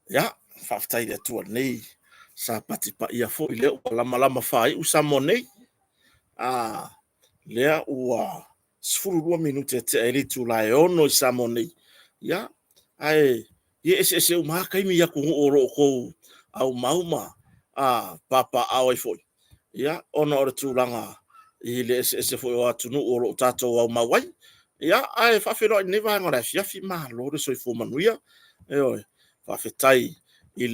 Ia, faafetai i le Atua i lenei Sapati paia foi lea ua lamalama faaiu Samoa nei. Lea ua 12 minute e tea ai le itula e 6 i Samoa nei. Ia, ae ia eseese uma lava taimi i atunuu o lo o outou aumau ma papaaao ai foi, ia, ona o le tulaga i le eseese foi o atunuu o lo o tatou aumau ai. Ia, ae faafeiloai i lenei vaega o le afiafi, malo le soifua manuia. Ioe. Faafetai i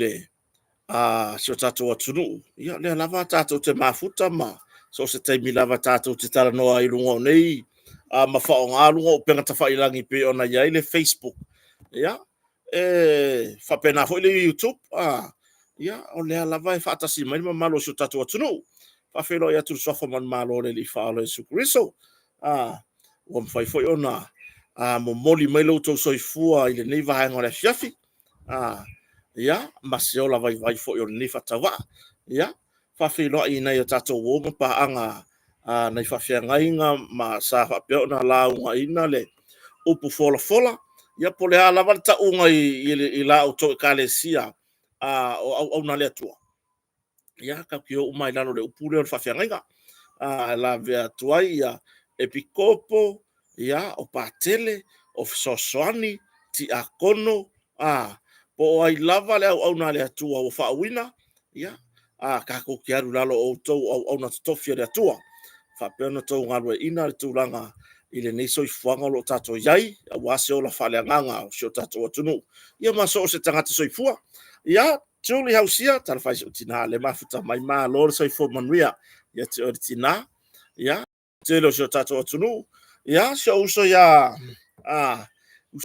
si o tatou atunuu, ia o lea lava tatou te mafuta ma so o se taimi lava tatou te talanoa ai i luga o nei ma faaaoga luga o upega tafailagi pei ona i ai le Facebook. Ia, e faapena foi le YouTube, ia, o lea lava e faatasi mai le mamalu o si o tatou atunuu. E faafeiloai atu i le suafa manumalo o le Alii Faaola Iesu Keriso, ua mafai foi ona momoli mai lo outou soifua i lenei vaega o le afiafi, ia, ma se ola vaivai foi o lenei faatauvaa. Ia, faafeiloai i nai a tatou uo ma paaga nai faafeagaiga ma sa faapea ona laugaina le upu folafola. Ia po o le a lava le tauga i la outou Ekalesia o auauna a le Atua, ia tatou te o uma lava i lalo o le upu lea o le faafeagaiga. E lavea atu ai Epikopo, o Patele, o Fesoasoani, Tiakono, po o ai lava le auauna a le Atua ua faauuina, ia, tatou te alu i lalo o outou o auauna totofi a le Atua, faapea ona outou galueaiina le tulaga i lenei soifuaga o lo o tatou i ai, aua se ola faaleagaga o si o tatou atunuu, ia ma so o se tagata soifua. Ia, Julie Hausia, talofa e i si ou tina o lea e mafuta mai, malo le soifua manuia ia te oe le tina. Ia, tele o si o tatou atunuu. Ia, si ou uso ia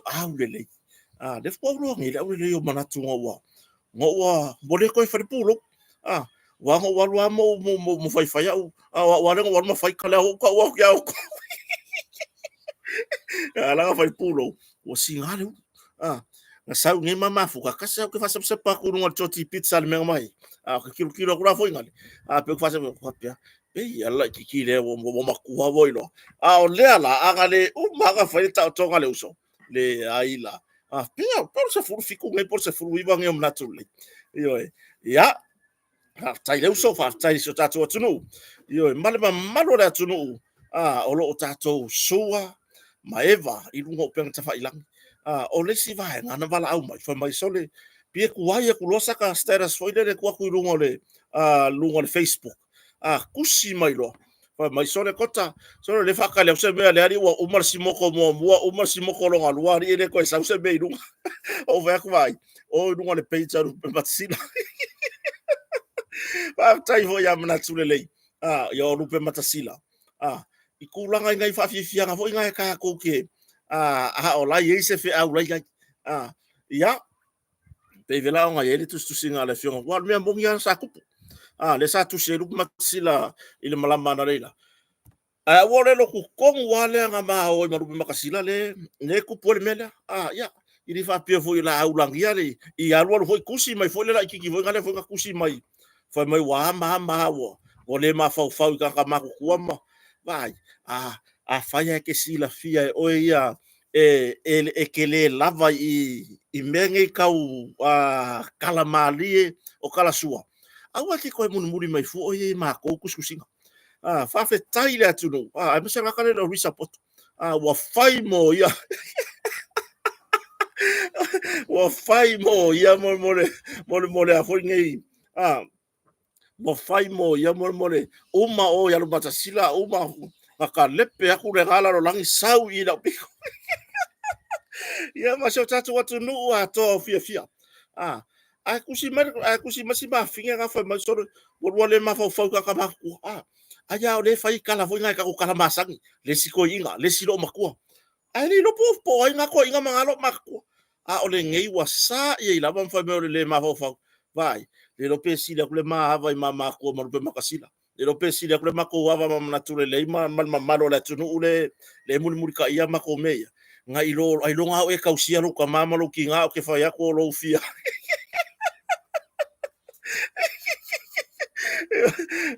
Aulelei, lea faatoa ou iloa nei le aulelei o manatu ina ua le toe faia le pulou. Aua na ou alu lava ma faifai au, a o au lava lea na ou alu ma fai, o lea ua ou tau atu ia outou. A la na fai le pulou, ua siga le ulu. Na sau nei ma mafuta, tasi lava ou te faasapasapa atu i luga o le Georgie Pizza i le mea na ma ai. Ae ou te tilotilo atu la foi lale, ae pei ou te faasapasapa atu faapea, ei a laitiiti lea ua matua ua iloa. A o lea la, a na le uma lava ona fai le taotoga a le uso, leai la. Pe o le 17 nei po o le 19 nei o manatu lelei. Ioe. Ia, faafetai le uso, faafetai i si o tatou atunuu, ioe, ma le mamalu o le atunuu o lo o tatou Sua ma Eva i luga o upega tafailagi. O le isi vaega na valaau mai, fai mai, sole, pei e tuai atu loa sata status foi lele e tuu atu i luga o le Facebook, tusi mai loa, fai mai, sole Kota, sole o lea e faatali atu se mea, le alii ua uma le simoto muamua, uma le simoto lona lua, alii e le toe sau se mea i luga. Ou fai atu, vaai, o i luga o le page a Lupematasila. Faafetai foi ia Manatu Lelei, ia o Lupematasila, i tulaga i nai faafiafiaga foi na e tatou te, a o la e i ai se feau la e i ai. Ia, pei vela ona i ai le tusitusiga a le Afioga, aua o le mea moni lava sa tupu. Lea sa tusi ai Lupematasila i le malama analeila. Ae aua o le lotu tonu lava lea na ma o ai ma Lupematasila lea e tupu ai le mea lea. Ia, e le faapea foi o le a aulagia le... i alu alu foi tusi mai foi le laitiiti foi lea na tusi mai, fai mai ua ama ama lava ua le mafaufau i tagata matutua ma... Vaai, afai lava e te silafia e oe ia e te le lava i mea nei tau tala malie o tala sua, aua e te toe mulimuli mai fua oe ia i matou tusitusiga. Faafetai i le atunuu, aemaise le tagata lea o Risa Poto, ua fai mo ia, ua fai mo ia mo le a foi nei, ua fai mo ia mo le uma o i Lupematasila, uma na talepe atu lena lalolagi sau i lau pito. Ia ma si o tatou atunuu atoa o fiafia. Ae tusi mai, ae tusi mai si mafine na fai mai, sole, ua lua le mafaufau i tagata matutua. Ai lava o lea e fai tala foi na e tatou tala masani, le isi toeaina, le isi loomatua. Ae le iloa po o ai na toeaiina ma na loomatutua. A o lenei ua sa i ai lava ma fai mai o le le mafaufau. Vaai, le iloa pe sili atu le ma ava i ma matua ma Lupematasila. Le iloa pe sili atu le matou ava ma manatu lelei ma le mamalu o le atunuu le e mulimulitaia matou mea ia, nai lo ailoga lava oe e tausia lou tama ma lou tina ou te fai atu o lou fia.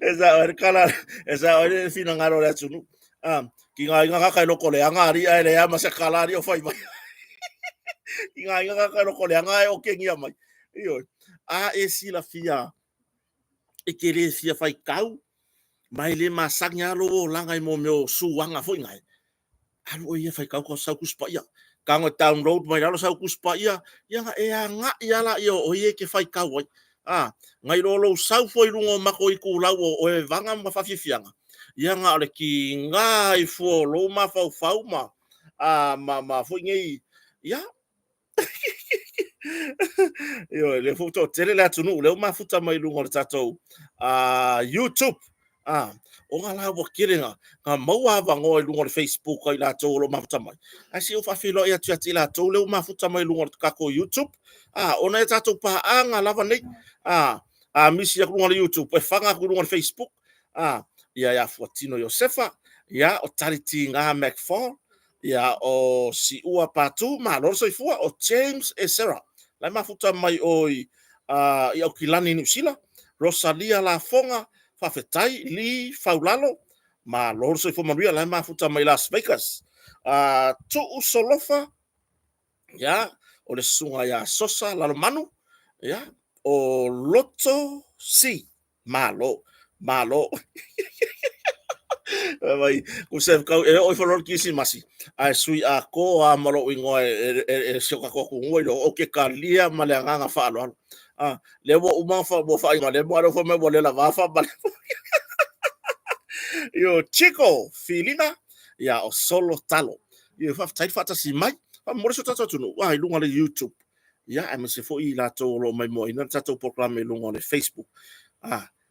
E sao ai le tala, e sao ai le finagalo o le atunuu. Tigaina tagata e loto leaga alii ae leai lava ma se tala alii o fai mai. Tigaina tagata e loto leaga ae okegia mai. Ioe. A e silafia e te le fia faitau, ma e le masani lava lou olaga i mea o suaga foi nae, alu oe ia faitau ta sau Tusi Paia. Tago e download mai lalo sau Tusi Paia, ia ona e agai lava lea o oe e te faitau ai. A, nai lo lou sau fua i luga o matou itulau o oe e vaga ma faafiafiaga, ia na o le tiga ai fua o lou mafaufau ma, a, ma, ma foi nei, ia, Ioe, lea foi ua toatele le atunuu lea ua mafuta mai i luga o le tatou YouTube. Ona la ua tele na maua avanoa i luga o le Facebook a i latou o lo o mafuta mai. Ae se i ou faafeiloai atu ia te i latou lea ua mafuta mai i luga o le tatou YouTube. Ona e tatou paaga lava nei. A misi atu i luga o le YouTube, e faga atu i luga o le Facebook. Ia ia Fuatino Iosefa, ia o Talitiga McFall, ia o Siua Patu, malo le soifua, o James Esera, la e mafuta mai o i i Aukilani, Niu Sila, Rosalia Lafoga, faafetai, Lee Faulalo, malo le soifua manuia, la e mafuta mai Las Vegas. Tuu Solofa, ia, o le susuga ia Sosa Lalomanu, ia, o Loto C, Malo, malo. Vai, ku se kau e oi falo kirisimasi, ae sui atoa lava ma lou igoa e si o tatou atunuu ai loa, ou te talia ma le agaga faaaloalo. A, lea ua uma ua faaigoa lea ua fai mai ua le lava faamale. Io Chico Filina, ia o Solo Talo. Io faafetai le faatasi mai. Faamomoli si o tatou atunuu i luga o le YouTube. Ia, aemaise foi i latou o lo o maimoaina le tatou polokalame i luga o le Facebook.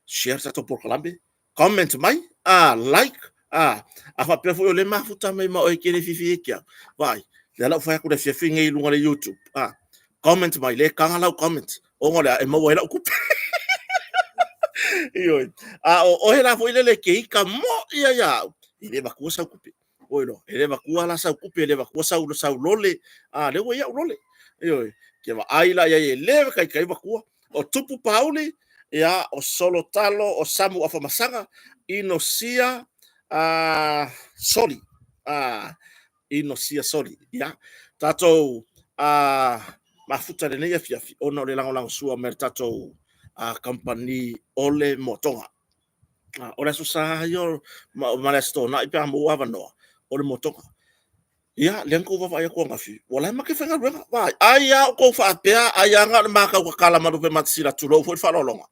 Share le tatou polokalame, comment mai, like, a faapea foi o lea e mafuta mai ma oe e te le fiafia ia te au, vaai, lea la ua fai atu le afiafi nei i luga o le YouTube, comment mai, le taga lau comment, ona o le a, e maua ai lau tupe. Ioe. A o oe la foi lele e te ita moi ia ia au, e le avatua sau tupe. Oi loa, e le avatua la sau tupe, e le avatua sau lole, a lea ua i ai au lole. Ioe, ke vaai la iai e le taitai avatua. O Tupu Pauli, ia, o Solo Talo, o Samu Afamasaga, Inosia Soli, Inosia Soli, ia. Tatou mafuta i lenei afiafi ona o le lagolagosua mai a le tatou kamupani o le Moatoga. O le Aso Sa ia ma le Aso Toonai pe a maua avanoa o le Moatoga. Ia, lea na tou vaavaai atu ananafi, ua la e matou faigaluega. Vaai, ai lava outou faapea, ai lava na o le ma tautatala ma Lupematasila, tulou foi le faaaloaloga,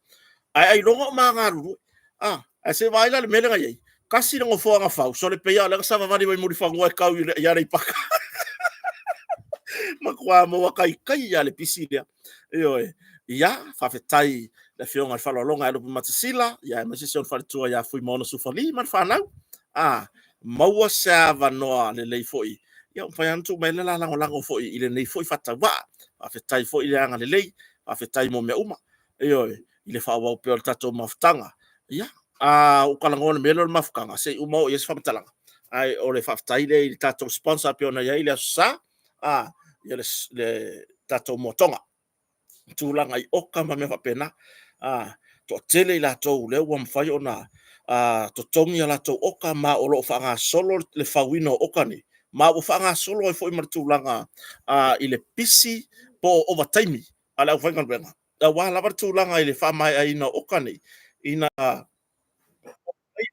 ae ailoga o ma galulue. Ae se i vaai la i le mea lea na i ai, tasi le nofoa na fau, sole pei lava o lea na savavali mai Mulifanua e tau i Aleipata. Matua maua taitai lava le pisi lea. Ioe. Ia, faafetai i le Afioga i le Faaaloaloga ia Lupematasila, ia aemaise si ona faletua ia Fuimaono Sufali ma le fanau. Maua se avanoa lelei foi, ia ua mafai lava ona tuu mai le la lagolago foi i lenei foi faatauvaa. Faafetai foi le agalelei, faafetai mo mea uma. Ioe, i le faaauau pea o le tatou mafutaga. Ia, ua ou talanoa i le mea lea o le mafutaga, se i uma oo i ai se faamatalaga. Ae o le faafetai lea i le tatou sponsor e pei ona i ai le Aso Sa, ia le tatou moatoga, tulaga i oka ma mea faapena. Toatele i latou lea ua mafai ona totogi a latou oka ma o lo o faagasolo le fauina o oka nei, ma ua faagasolo ai foi ma le tulaga i le pisi po o ovataimi a le aufaigaluega, aua lava le tulaga i le faamaeaina o oka nei, ina ai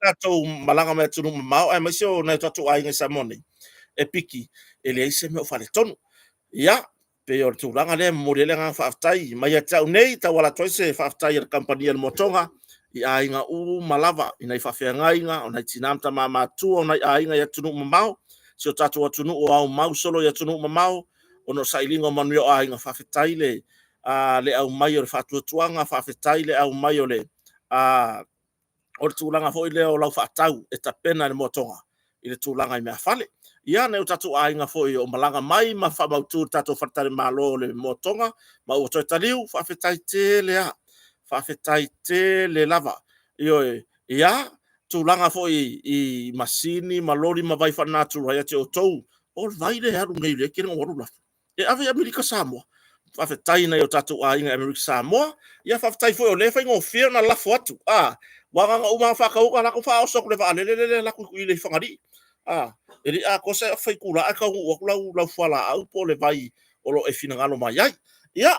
latou malaga mai atunuu mamao aemaise o nai o tatou aiga i Samoa nei, e piki, e leai se mea o faaletonu. Ia, pei o le tulaga lea e momoli ai le agaga faafetai mai ia te au nei, tauala atu ai se faafetai a le kamupani a le Moatoga i aiga uma lava, i nai faafeagaiga, o nai tina ma tama matutua, o nai aiga i atunuu mamao, si o tatou atunuu o aumau solo i atunuu mamao, ona o sailiga o manuia o aiga, faafetai le aumai o le faatuatuaga, faafetai le aumai o le tulaga foi lea o lau faatau e tapena e le Moatoga i le tulaga i meafale. Ia, nai o tatou aiga foi o malaga mai ma faamautu i le tatou faletalimalo o le Moatoga ma ua toe taliu, faafetai tele lava, faafetai tele lava. Ioe, ia, tulaga foi i masini ma loli ma vai faalenatura ia te outou, o le vai lea e alu nei lea e tele ina ou alu lafo, e ave i Amerika Samoa. Faafetai i nai o tatou aiga i Amerika Samoa. Ia faafetai foi o lea e faigofie ona lafo atu. Aua na ona uma lava faatauga la faaoso atu i le vaalele lele e alu atu i Fagalii. E le i atoa se afa itula ae taunuu atu lau fualaau po o le vai o lo o e finagalo mai ai. Ia.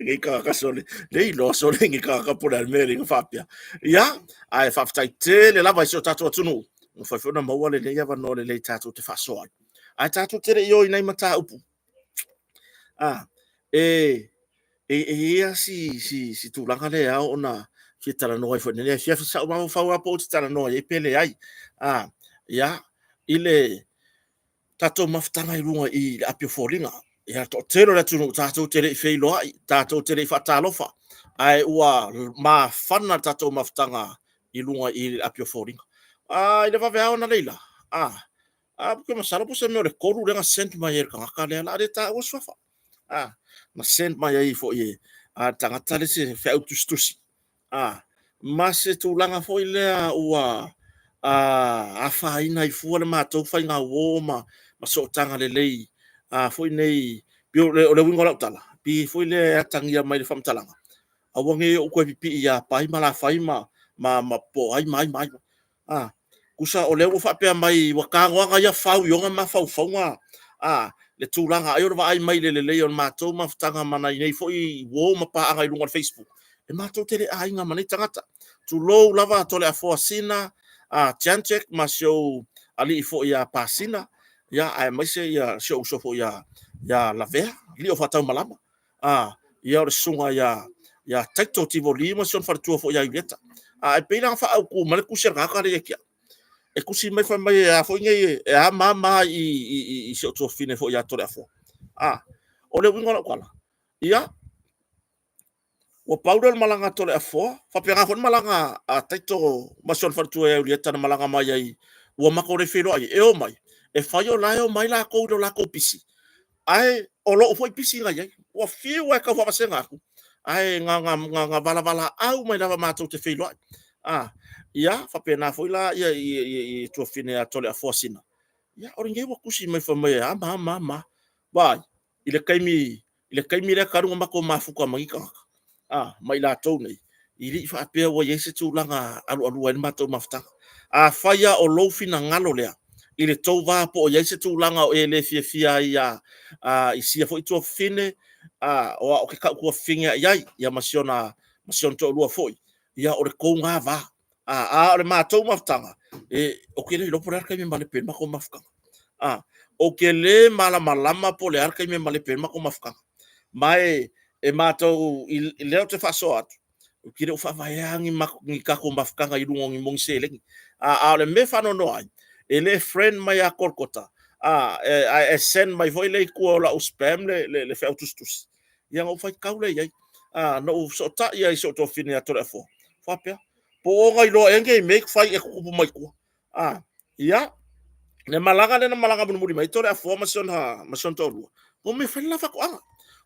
Nei tagata sole, le iloa sole ni tagata po o le a le mea e le faapea. Ia, ae faafetai tele lava i si o tatou atunuu, ua mafai foi ona maua lenei avanoa lelei tatou te faasoa ai. Ae tatou te le i o i nai mataupu, e i ai lava si tulaga lea e ao ona fia talanoa ai foi i lenei afiafi. Sa ou mafaufau lava po ou te talanoa i ai pe leai. Ia, i le tatou mafutaga i luga i le api o foliga. Ia, toatele o le atunuu tatou te le i feiloai, tatou te le i faatalofa, ae ua mafana le tatou mafutaga i luga i le api o foliga. I le vaveao analeila, ou te masalo po o se mea o le 3 lea na send mai ai e le tagata lea, o le a le taua le suafa. Na send mai ai foi e le tagata lea se feau tusitusi, ma se tulaga foi lea ua afaina ai fua le matou faigauo ma sootaga lelei foi nei. O le uiga o lau tala, pei foi lea e atagia mai i le faamatalaga, aua ne i ou toe pipii ia Pai ma Lafai ma po o ai ma ai ma ai. Tusa o lea ua faapea mai ua tago lava ia fau i ona mafaufauga le tulaga ai o le vaai mai i le lelei o le matou mafutaga ma nai nei foi uo ma paaga i luga o le Facebook, e matou te le aiga ma nei tagata. Tulou lava Toleafoa Sina Janczak ma si ou alii foi ia Pasina, aemaise si ou uso foi ia Lavea Lio Faataumalama. Ia o le susuga ia Taito Tivoli ma si ona faletua foi ia Iulieta. Ae pei la ona faaautu mai le tusi a le tagata lea ia te au. E tusi mai fai mai e a foi nei, e a ma ma i si ou tuafafine foi ia Toleafoa. O le uiga o lau tala, ia, ua pau lea o le malaga a Toleafoa, faapena foi le malaga a Taito ma si ona faletua ia Iulieta na malaga mai ai, ua matou le feiloai, e omai, e fai o la e omai latou i lo latou pisi, ae o lou foi pisi na i ai. Ua fiu lava e taufaavasega atu, ae na ona valavalaau mai lava matou te feiloai. Ia faapena foi la le tuafafine ia Toleafoa Sina, ia o lenei ua tusi mai fai mai e a ma a ma a. Vaai i le taimi lea talu ona matou mafuta ma nei tagata, ma i latou nei, e le i faapea ua i ai se tulaga alualua ai le matou mafutaga. Afai lava o lou finagalo lea i le tou va po o i ai se tulaga o e le fiafia ai i sia foi tuafafine, o au ou te tau tuafafine lava i ai, ia ma si ona toalua foi, ia o le tou lena va. A o le matou mafutaga, ou te le iloa po o le a le taimi e malepe ai le matou mafutaga. Ou te le malamalama po o le a le taimi e malepe ai le matou mafutaga. Ma e matou, o lea ou te faasoa atu, ou te le o faavaea ni tatou mafutaga i luga o ni moni seleni. A o le mea e faanoanoa ai, e le friend mai ia Kolokota, ae send mai foi lea i tua o lau spam le feau tusitusi, ia ona ou faitau lea i ai. Na ou fesootai ai i si ou tuafafine ia Toleafoa, faapea, po o ona iloa ea nei mea e fai e tutupu mai tua. Ia, le malaga lea na malaga mulimuli mai ai Toleafoa ma si ona toalua, na omai e fai le la faatoaga.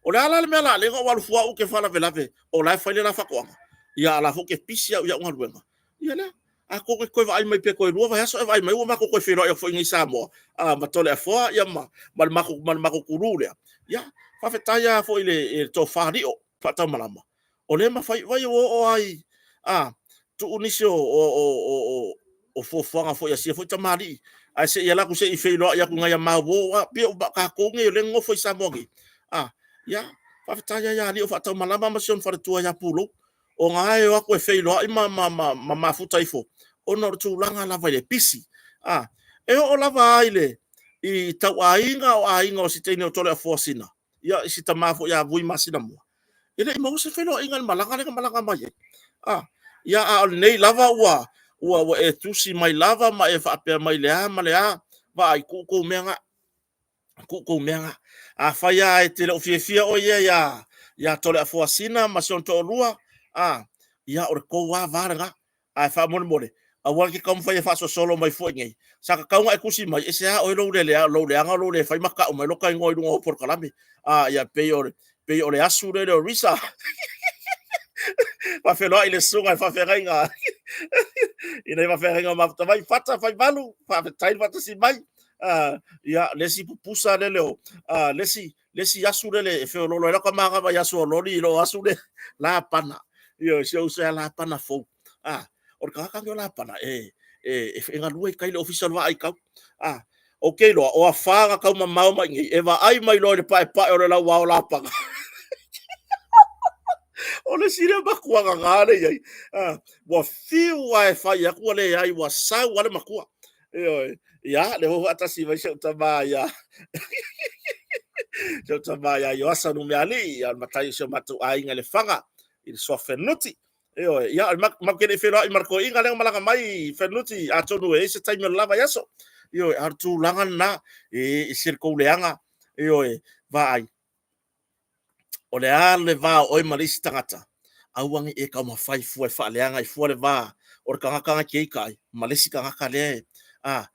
O le a la le mea o le a ala ai ona ou alu fua au ou te faalavelave o la e fai le la faatoaga, a o la e foi ou te pisi au i au galuega. Ia lea, atonu e te toe vaai mai pe toe 2 vaiaso e vaai mai ua matou toe feiloai atu foi i inei i Samoa ma Toleafoa ma le matou kulu lea. Ia, faafetai lava foi i le tofa Lio Faataumalama, o lea e mafai, vaai ua oo lava i tuu nisi o fuafuaga foi a sia foi tamalii, ae se i alu atu se i feiloai atu i nai a ma uo, e pei o tatou nei o lea e nonofo i Samoa nei. Ia, faafetai lava ia Lio Faataumalama ma si ona faletua ia Pulou, o na e o atu e feiloai ma mafuta ifo, ona o le tulaga lava i le pisi. E oo lava i tauaiga o aiga o si teine o Toleafoa Sina, ia si tama foi ia Vui Masinamua, e le i maua se feiloaiga i le malaga lea na malaga mai ai. Ia, a o lenei lava ua e tusi mai lava ma e faapea mai le a ma le a, vaai, tuu tou mea na, tuu tou mea na. Afai lava e te le o fiafia oe ia ia Toleafoa Sina ma si ona toalua, ia o le tou lava va lena. Ae faamolemole, aua e te taumafai e faasolosolo mai fua i inei. Sa tatau ona e tusi mai, e ese lava oe lou leaga o lou le fai ma tau mai lota igoa i luga o au polokalame. Ia pei o le asu lele o Risa. Faafeiloai i le susuga i le faafeagaiga i le faafeagaiga o Mafuta mai, Fata Faivalu, faafetai le faatasi mai. Ia, le isi pupusa lele o le isi asu lele e feoloolo ai lata manava i asu o loli i lou asu lea, Lapana. Ioe, si ou uso ia Lapana fou. O le tagata lenei o Lapana, e galue i tai i le Ofisa o le Vaa i Taula. Ou te iloa, o afa na taumamao mai nei, e vaai mai loa i le paepae o le lauao lapaga. O le isi lea matuaga na le i ai. Ua fiu lava e fai atu ua leai, ua sau lava le matua. Ioe. Ia, lea ua faatasi mai si ou tama ia si ou tama ia Ioasa Numealii, ia o le matai o si o matou aiga i Lefaga, i le Suafa Fenuti. Ioe, ia, matou te le i feiloai ma le toeaina lea na malaga mai i Fenuti, atonu e i ai se taimi o le la vaiaso. Ioe, a o le tulaga lena, e ese le tou leaga, ioe, vaai, o le a le va o oe ma le isi tagata, aua ne i e taumafai fua e faaleaga ai fua le va o le tagata na e te ita ai ma le isi tagata lea e, a,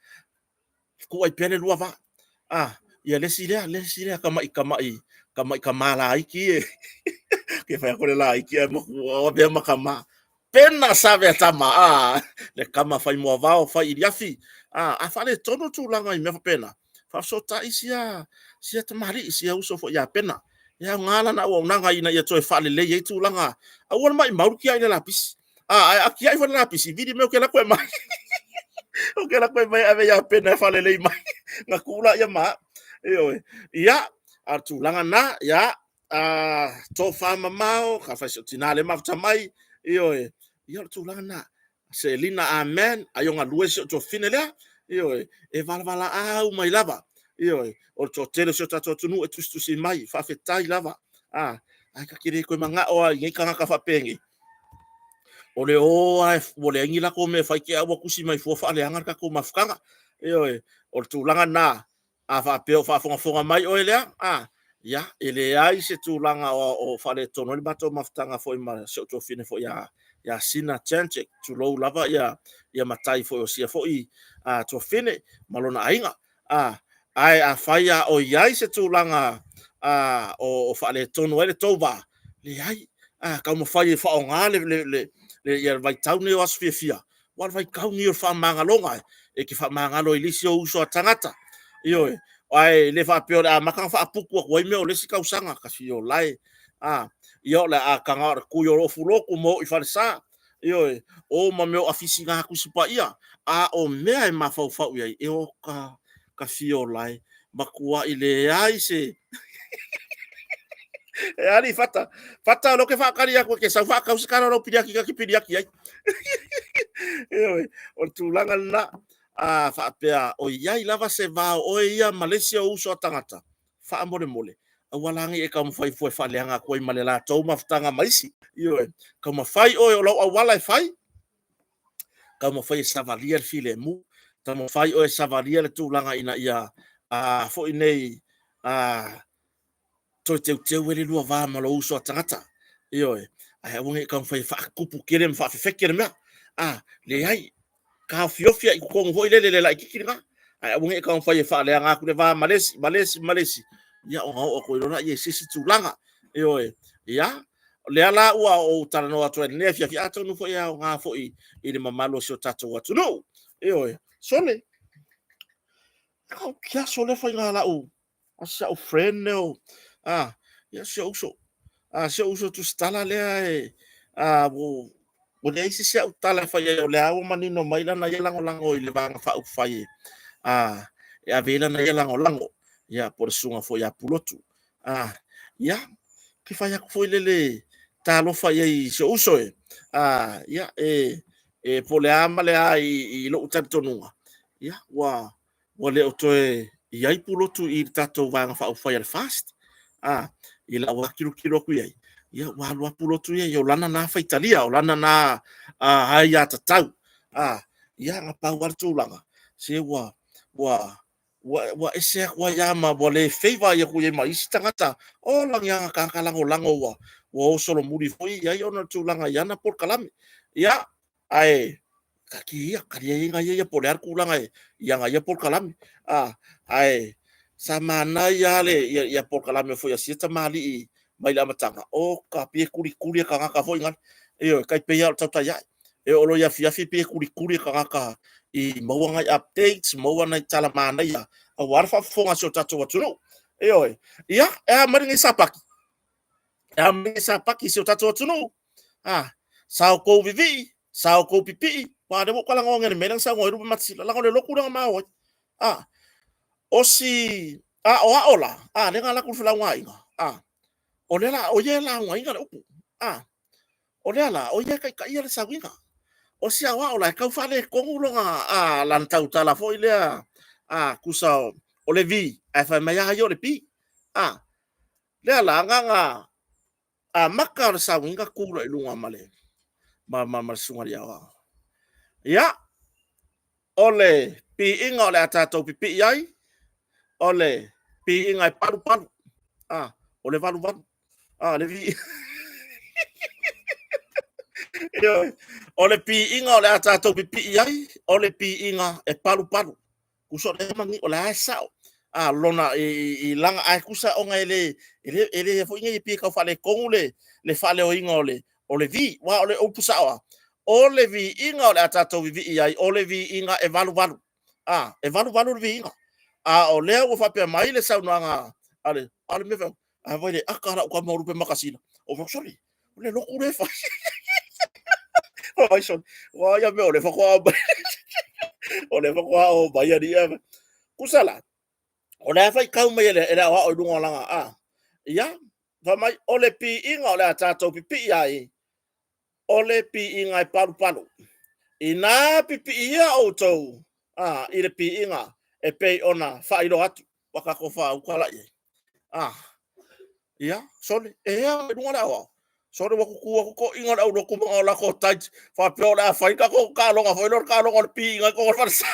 tuu ai pea le lua va. A, ia le isi lea, le isi lea tamai, tamai, tamai tama laiti e, ke fai atu le laiti ae matua avea ma tama. Pena save a tama, a, le tama fai moavao, fai iliafi. A, a faaletonu le tulaga i mea faapena, faafesootai sia, sia tamalii, sia uso foi ia Pena. E aoga lana auaunaga ina ia toe faalelei ai tulaga. Aua le maimau le tiai i le lapisi. A, ae a tiai foi le lapisi, vili mai ou te alu atu e aumai. Ou te alu atu e aumai e ave ia Pena e faalelei mai. Na tuu laia ma au. Ioe. Ia, a o le tulaga lena, ia, tofa mamao, talofa i si ou tina lea e mafuta mai. Ioe. Ia o le tulaga lena. Selina Amen, ai o galue si ou tuafafine lea. Ioe, e valavalaau mai lava. Ioe, o le toatele o si o tatou atunuu e tusitusi mai, faafetai lava. A, ae ta te le toe manao lava i nei tagata faapenei. O le o lava ua leai ni latou mea e fai te i ua tusi mai fua faaleaga le tatou mafutaga. Ioe, o le tulaga lena, a faapea o faafogafoga mai oe lea, a, ia, e leai se tulaga o faaletonu ai le matou mafutaga foi ma si ou tuafafine foi ia Sina Janczyk, tulou lava ia matai foi o sia foi tuafafine ma lona aiga. A, ae afai lava o i ai se tulaga o faaletonu ai le tou va, leai, taumafai e faaaoga le vaitau lenei o aso fiafia, aua o le vaitau lenei o le faamagaloga, e te faamagalo ai i le isi ou uso a tagata. Ioe, ae le faapea o le a amata ona faaputu atu ai mea o le isi tausaga, tafio lae, a, ia o le a taga o le tui o lou fulotu ma oo i falesa. Ioe, o ma mea o afisi na Tusi Paia, a o mea e mafaufau i ai, e oka ka fio lae, matuai leai se E ali fata, fata o lea ou te faatali atu e te sau faatau se tala o lau piliaki ta te piliaki ai. Ioe, o le tulaga lena. A faapea o i ai lava se va o oe ia ma le isi ou uso a tagata, faamolemole, aua la ne i e taumafai fua e faaleaga atu ai ma le latou mafutaga ma isi. Ioe, taumafai oe o lau auala e fai, taumafai e savalia le filemu, taumafai oe e savalia le tulaga ina ia foi nei toe teuteu ai le lua va ma lou uso a tagata. Ioe, ae aua ne i taumafai e faatupu tele ma faafefeke le mea. A, leai, taofiofi i totonu foi lele le laitiiti lena, ae aua ne i taumafai e faaleaga atu le va ma le isi, ma le isi, ma le isi, ia ona oo atu ai loa lea i se isi tulaga. Ioe, ia, o lea la ua ou talanoa atu ai i lenei afiafi, atonu foi e aoga foi i le mamalu o si o tatou atunuu. Ioe, sole, ke aso lea faiga lau a si au friend leo, a, ia si ou uso, a, si ou uso tusitala lea e, a, ua leai se isi au tala e fai ai, o lea ua manino mai lana ia lagolago i le Vaega Faaupufai e, e ave ai lana ia lagolago, ia, po o le susuga foi ia Pulotu. A, ia, ke fai atu foi lele talofa i ai i si ou uso e, a, ia, e po o le a ma le a i lou talitonuga, ia, ua le o toe i ai Pulotu i le tatou Vaega Faaupufai a le FAST. A, i lau lava tilotilo atu i ai, ia ua alu lava Pulotu ia, o lana na faitalia, o lana na aiatatau. A, ia na pau lava le tulaga, se ua, ua, ua, ua ese atu ai lava ma ua le favor atu i ai ma isi tagata. Ola ni ana tagata lagolago ua o solomuli foi i ai ona o le tulaga i ana polokalame. Ia, ae taatia ia, talia ia ia po o le a le tulaga i ana ia polokalame. Ae sa manaia lava le ia polokalame foi a sia tamalii mai le amataga, o ka pei e tulituli e tagata foi nale. Ioe, tai pei lava o le tautai ae. E oo loa i le afiafi pei e tulituli e tagata i maua nai updates, maua nai tala manaia aua le faafofoga a si o tatou atunuu. Ioe. Ia, e a mai lenei Sapati? E a mai lenei Sapati i si o tatou atunuu? A, sao tou vivii, sao tou pipii, aua o lea ua ou talanoa nei i le mea lea na saunoa ai Lupe Matasila, leaga o le lotu lea na ma o ai. A, O si aoao la, a, lea na alu atu i le felaugaaiga, a, o lea la, o ia e laugaina le upu, a, o lea la, o ia e taitaia le sauniga. O si aoao la, e tau faaletonu lona, a, lana tautala foi lea, a, tusa o le V, ae fai mai lava ia o le B. A, lea la, na ona amata o le sauniga tu loa i luga ma le susuga i le aoao. Ia, o le piiga o le a tatou pipii ai, o le piiga e palupalu, a, o le valuvalu, a, le viiga. Ioe. O le piiga o le a tatou pipii ai, o le piiga e palupalu. Tusa o lea e o la e sao a lona i lana, ae tusa ona e le e le e foi nei pei e tau faaletonu le faaleoina o le V, aua o le upu sao lava, o le viiga o le a tatou vivii ai, o le viiga e valuvalu. A, e valuvalu le viiga. A o lea ua faapea mai le saunoaga a le, a o le mea e fai atu, a vaai i le aka a lau tama o Lupemakasina, ou fai atu, sole, o le lotu lea e fai. Fai mai sole, o a ia mea o lea faatoa oo mai, o lea faatoa oo mai alii ia. Tusa la, o lea faitau mai e le aoao i luga o lana, a, ia, fai mai, o le piiga o le a tatou pipii ai, o le piiga e palupalu. Inā pipiia outou a, i le piiga e pei ona faailoa atu, ua tatou faauta la i ai. A, ia, sole, e ea i luga le aoao. Sole ua tutu atu toeaiina o le aulotu ma o latou tights, faapea o le a fai le tatou taaloga foi lea o le taaloga o le piiga i totonu o le falesa.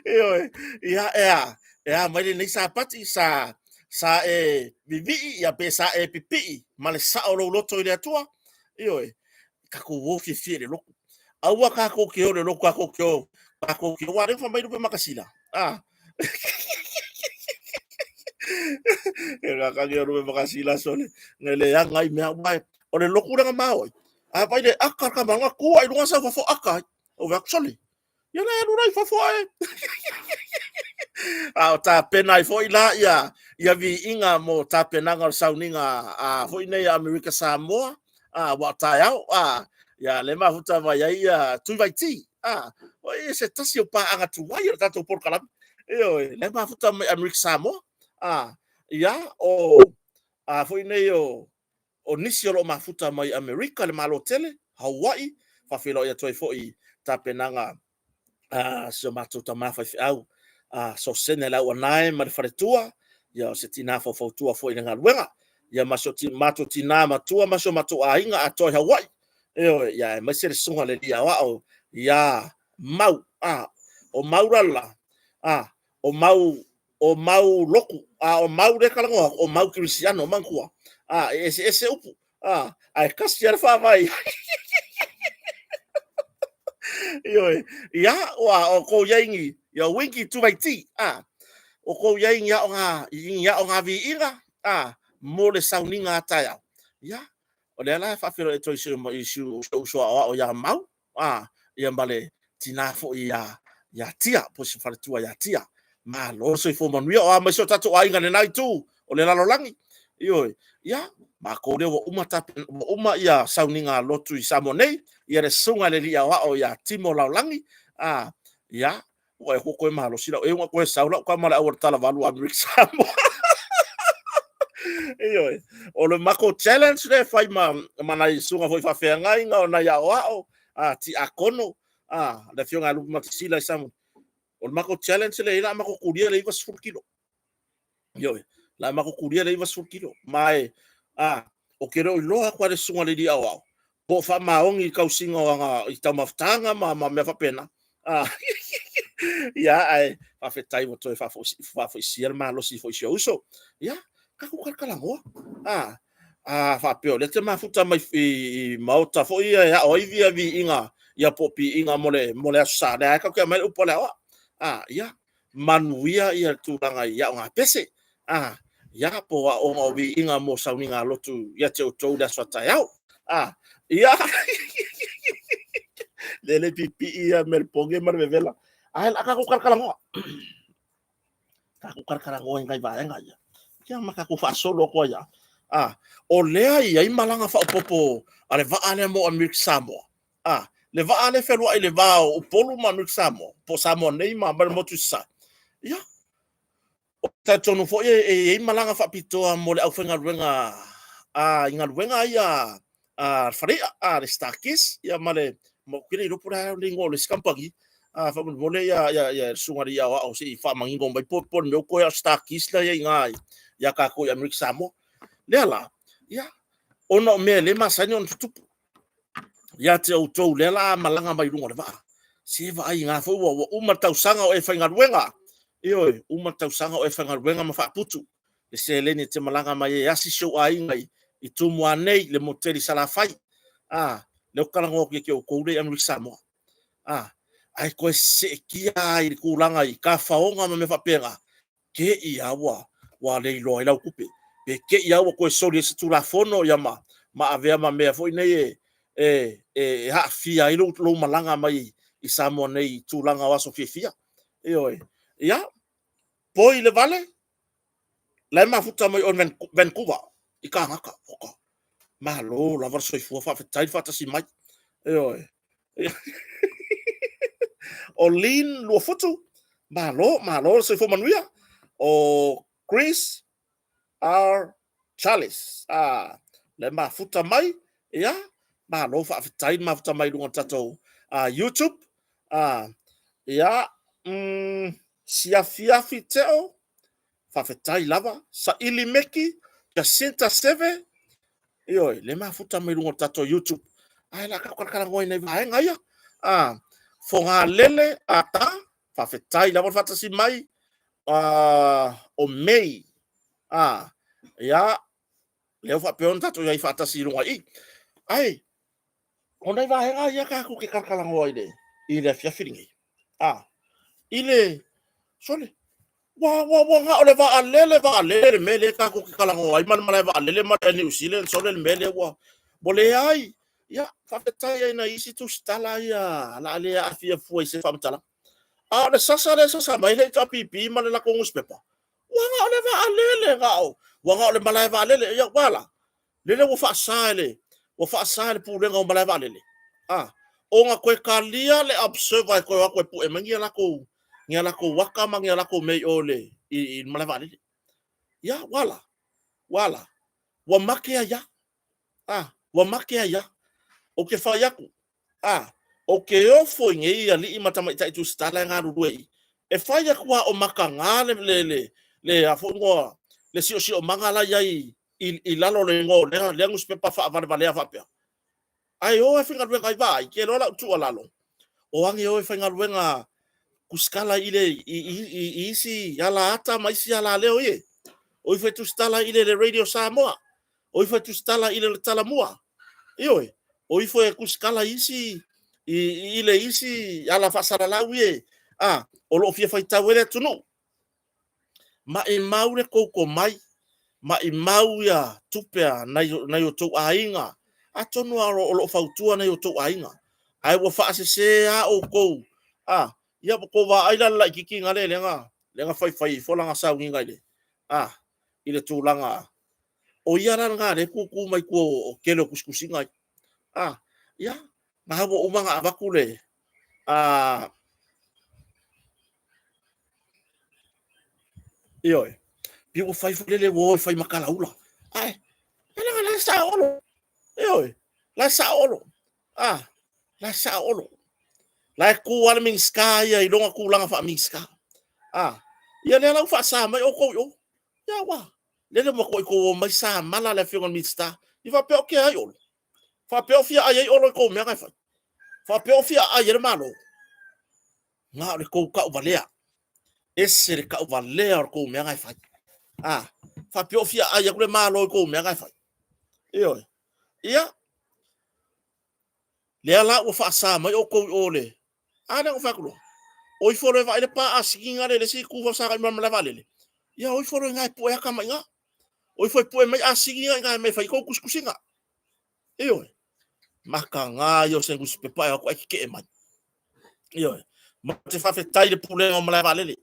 Ioe, ia, e a, e a mai lenei Sapati, sa, sa e vivii ia pe sa e pipii ma le sao o lou loto i le Atua? Ioe, tatou o fiafia i le lotu. Aua tatou te o i le lotu, tatou te o, tatou te o, aua o lea na fai mai Lupe Makasina, a, e kakagi o Lupe Makasina sole, na leaga ai mea, aua o le lotu lea na ma o ai, a vaai le aka le tama, na tu lava i luga sau fafo aka ai. Ou fai atu, sole, ia la e alu la i fafo ae. A o tapena ai foi la ia, ia viiga mo tapenaga o le sauniga a foi nei a Amerika Samoa, a ua o taeao, a ia le mafuta mai ai ia Tuivaiti, a o ia se tasi o paaga tuai o le tatou polokalame. Ioe, le mafuta mai Amerika Samoa, a ia o a foi nei o o nisi o lo o mafuta mai Amerika, le Malo tele, Hawaii, faafeiloai atu ai foi i tapenaga a si o matou tama faifeau a Sosene Lauanae ma le faletua, ia o se tina faufautua foi i le galuega, ia ma si o matou tina matua ma si o matou aiga atoa i Hawaii, ioe, ia aemaise le susuga i le alii aoao ia Mau, a o Mau lala, a o Mau o mau lotu, a o mau lea e talanoa atu, o mau kerisiano, manatua, a, e eseese upu, a, ae tasi lava le faavae i ai. Ioe, ia, ua o kou iai ni, ia winki tuvaiti, a, o kou iai ni aoga, ni aoga viiga, a, mo le sauniga a taeao. Ia, o lea la e faafeiloai atu ai i si ou uso aoao ia Mau, a, ia ma le tina foi ia, ia Tia, po o se faletua ia Tia. Malo le soifua manuia, o a mai si o tatou aiga i lena itu o le lalolagi. Ioe, ia, matou lea ua uma, ua uma ia sauniga lotu i Samoa nei, ia le susuga i le alii aoao ia Timo Laolagi, a, ia, ua e toe malosi lau, e una toe sau lau tama le auala talavalu Amerika Samoa. Ioe, o le matou challenge lea e fai ma, ma nai susuga foi faafeagaiga o nai aoao, a, tiakono, a, le afioga ia Lupe Matasila i Samoa. O le matou challenge lea, o le a matou tulia le 90 kilo. Ioe, la matou tulia le 90 kilo. Ma e, a, ou te le o iloa atu lava i le susuga i le alii aoao, po o faamaoni i le tausiga o ana i taumafataga ma, ma mea faapena. A, ia, ae faafetai ua toe faafoisia le malosi foi i si ou uso. Ia, tatou talatalanoa. A, a faapea o lea e te mafuta mai i, i maota foi ia e ao ai via viiga, ia po o piiga mo le, mo le Aso Sa, lea lava tatou te aumai le upu a le aoao. A, ia, manuia ia tulaga i aoga pese, a, ia, po o aoga o viiga mo sauniga lotu ia te outou i le aso a taeao. A, ia, lele pipii ia me le poge ma le vevela. Ae o le a tatou talatalanoa. Tatou talatalanoa i nai vaega ia. Ia ma tatou faasolo atu ai lava. A, o lea e i ai malaga faaopoopo a le vaa lea mo Amerika Samoa. A, Le vaa lea e fealuai i le va o Upolu ma Amerika Samoa, po o Samoa nei ma le motu i Sasae. Ia, ou te talitonu foi e i ai malaga faapitoa mo le aufaigaluega i galuega ia a le falei'a, a le StarKist, ia ma le, ma ou te le iloa po o le a le igoa o le isi kamupani. Faamolemole le susuga i le aoao se i faamanino mai po o le mea ua toe lava o le StarKist la e i ai i ina ia tatou i Amerika Samoa. Lea la, ia, ona o mea e le masani ona tutupu ia te outou lea o le a malaga mai luga o le vaa, se vaai ina foi ua uma le tausaga o e faigaluega. Ioe, uma le tausaga o e faigaluega ma faaputu le seleni e te malaga mai ai e asi si ou aiga i Tumua nei, le motu tele i Salafai. A, lea ou te talanoa atu ia te outou lea e i Amerika Samoa. Ae toe seetia lava i le tulaga i tafaoga ma mea faapena, te i lava ua le iloa ai lau tupe, pe te i lava ua toe soli ai se Tulafono ma avea ma mea foi nei e aafia ai lou malaga mai i Samoa nei i tulaga o aso fiafia. Ioe. Ia, poi le vale, la e mafuta mai oe i Vancouver i Kanata. Oka, malo lava le soifua, faafetai le faatasi mai. Ioe. O Lin Luafutu, malo, malo le soifua manuia. O Chris R. Charles, le mafuta mai, ia, malo faafetai le mafuta mai i luga o le tatou YouTube. Ia, Siafiafi Teo, faafetai lava. Saili Meki, Jacinta Seve, ioe, le mafuta mai luga o le tatou YouTube. Ae la tatou talatalanoa i nai vaega ia. Fogalele Ata, faafetai lava le faatasi mai. O May, ia, lea ua faapea ona tatou i ai faatasi i luga i i. Ae, o nai vaega ia tatou te talatalanoa i le afiafi lenei, i le, sole, ua na o le vaalele, vaalele le mea lea tatou te talanoa ai ma le malae vaalele ma le Air New Zealand, sole le mea lea ua leai. Ia, faafetai lava i nai isi tusitala ia o le a le aafia fua i se faamatalaga. A o le sasa lea e sasa mai le HRPP ma le latou nusipepa, ua na o le vaalele, ua na o le malae vaalele. Ia, ua a la? Lele ua faasa e le, ua faasa e le Pulega o Malae Vaalele, ona toe talia le observer e toe o atu e pue mai ni a latou ata ma ni a latou mea i o i le malae vaalele. Ia, ua a la? Ua a la? Ua make ai lava. Ua make ai lava. Ou te fai atu, ou te ofo i nei alii ma tamaitai tusitala e galulue i i. E fai atu lava o mataga le a foi igoa, le siosiomaga la e i ai i lalo o le igoa o lea nusipepa faavalevalea faapea. Ae o e faigaluega ai. Vaai, te iloa lau tuualalo, o age o e faigaluega tusitala i isi alaata ma isi alaleo ie. O ifo e tusitala i le Radio Samoa, o ifo e tusitala i le Talamua, ioe, o ifo e tusitala i isi i le isi ala faasalalau ie, o lo o fia faitau ai le atunuu. Maimau le tou tomai, maimau ia tupe a nai o outou aiga, atonu lava o lo o fautua nai o outou aiga, ae ua faasese lava outou, ia ua outou vaai la i le laitiiti lea na faifai ifo lana sauniga i le tulaga, o ia la lena o lea e tutu mai tua o le tele o tusitusiga ia. Ia, na ua uma ona avatu le, ioe, pei ua fai foi lele ua o e fai ma talaula. Ae, leaga o la e sao Olo. Ioe, la e sao Olo. La e sao Olo. La e tu lava le Minisita ia i lona tulaga faa-Minisita. Ia lea la ua faasa mai outou i o. Ia ua, lele ua matuai outou omai samala le Afioga i le Minisita. Ia faapea o tea ai Olo? Faapea o fia ai ai Olo i tou mea na e fai? Faapea o fia aai ai le Malo? Na o le tou tauvalea. Ese le tauvalea o le tou mea na e fai. Faapea o fia aai atu le Malo i tou mea na e fai? Ioe. Ia, lea la ua faasa mai outou i o le... A lea na ou fai atu loa. O ifo loa e vaai le pa asini lea i le isi itu sagai mai o le malae vaalele. Ia o ifo loa i ina e pue ata mai i ina. O ifo e pue mai asini na i ina e fai ai tou tusitusiga. Ioe. Mataga ia o se nusipepa e o atu ae tetee mai. Ioe. Ma te faafetai i le Pulega o Malae Vaalele.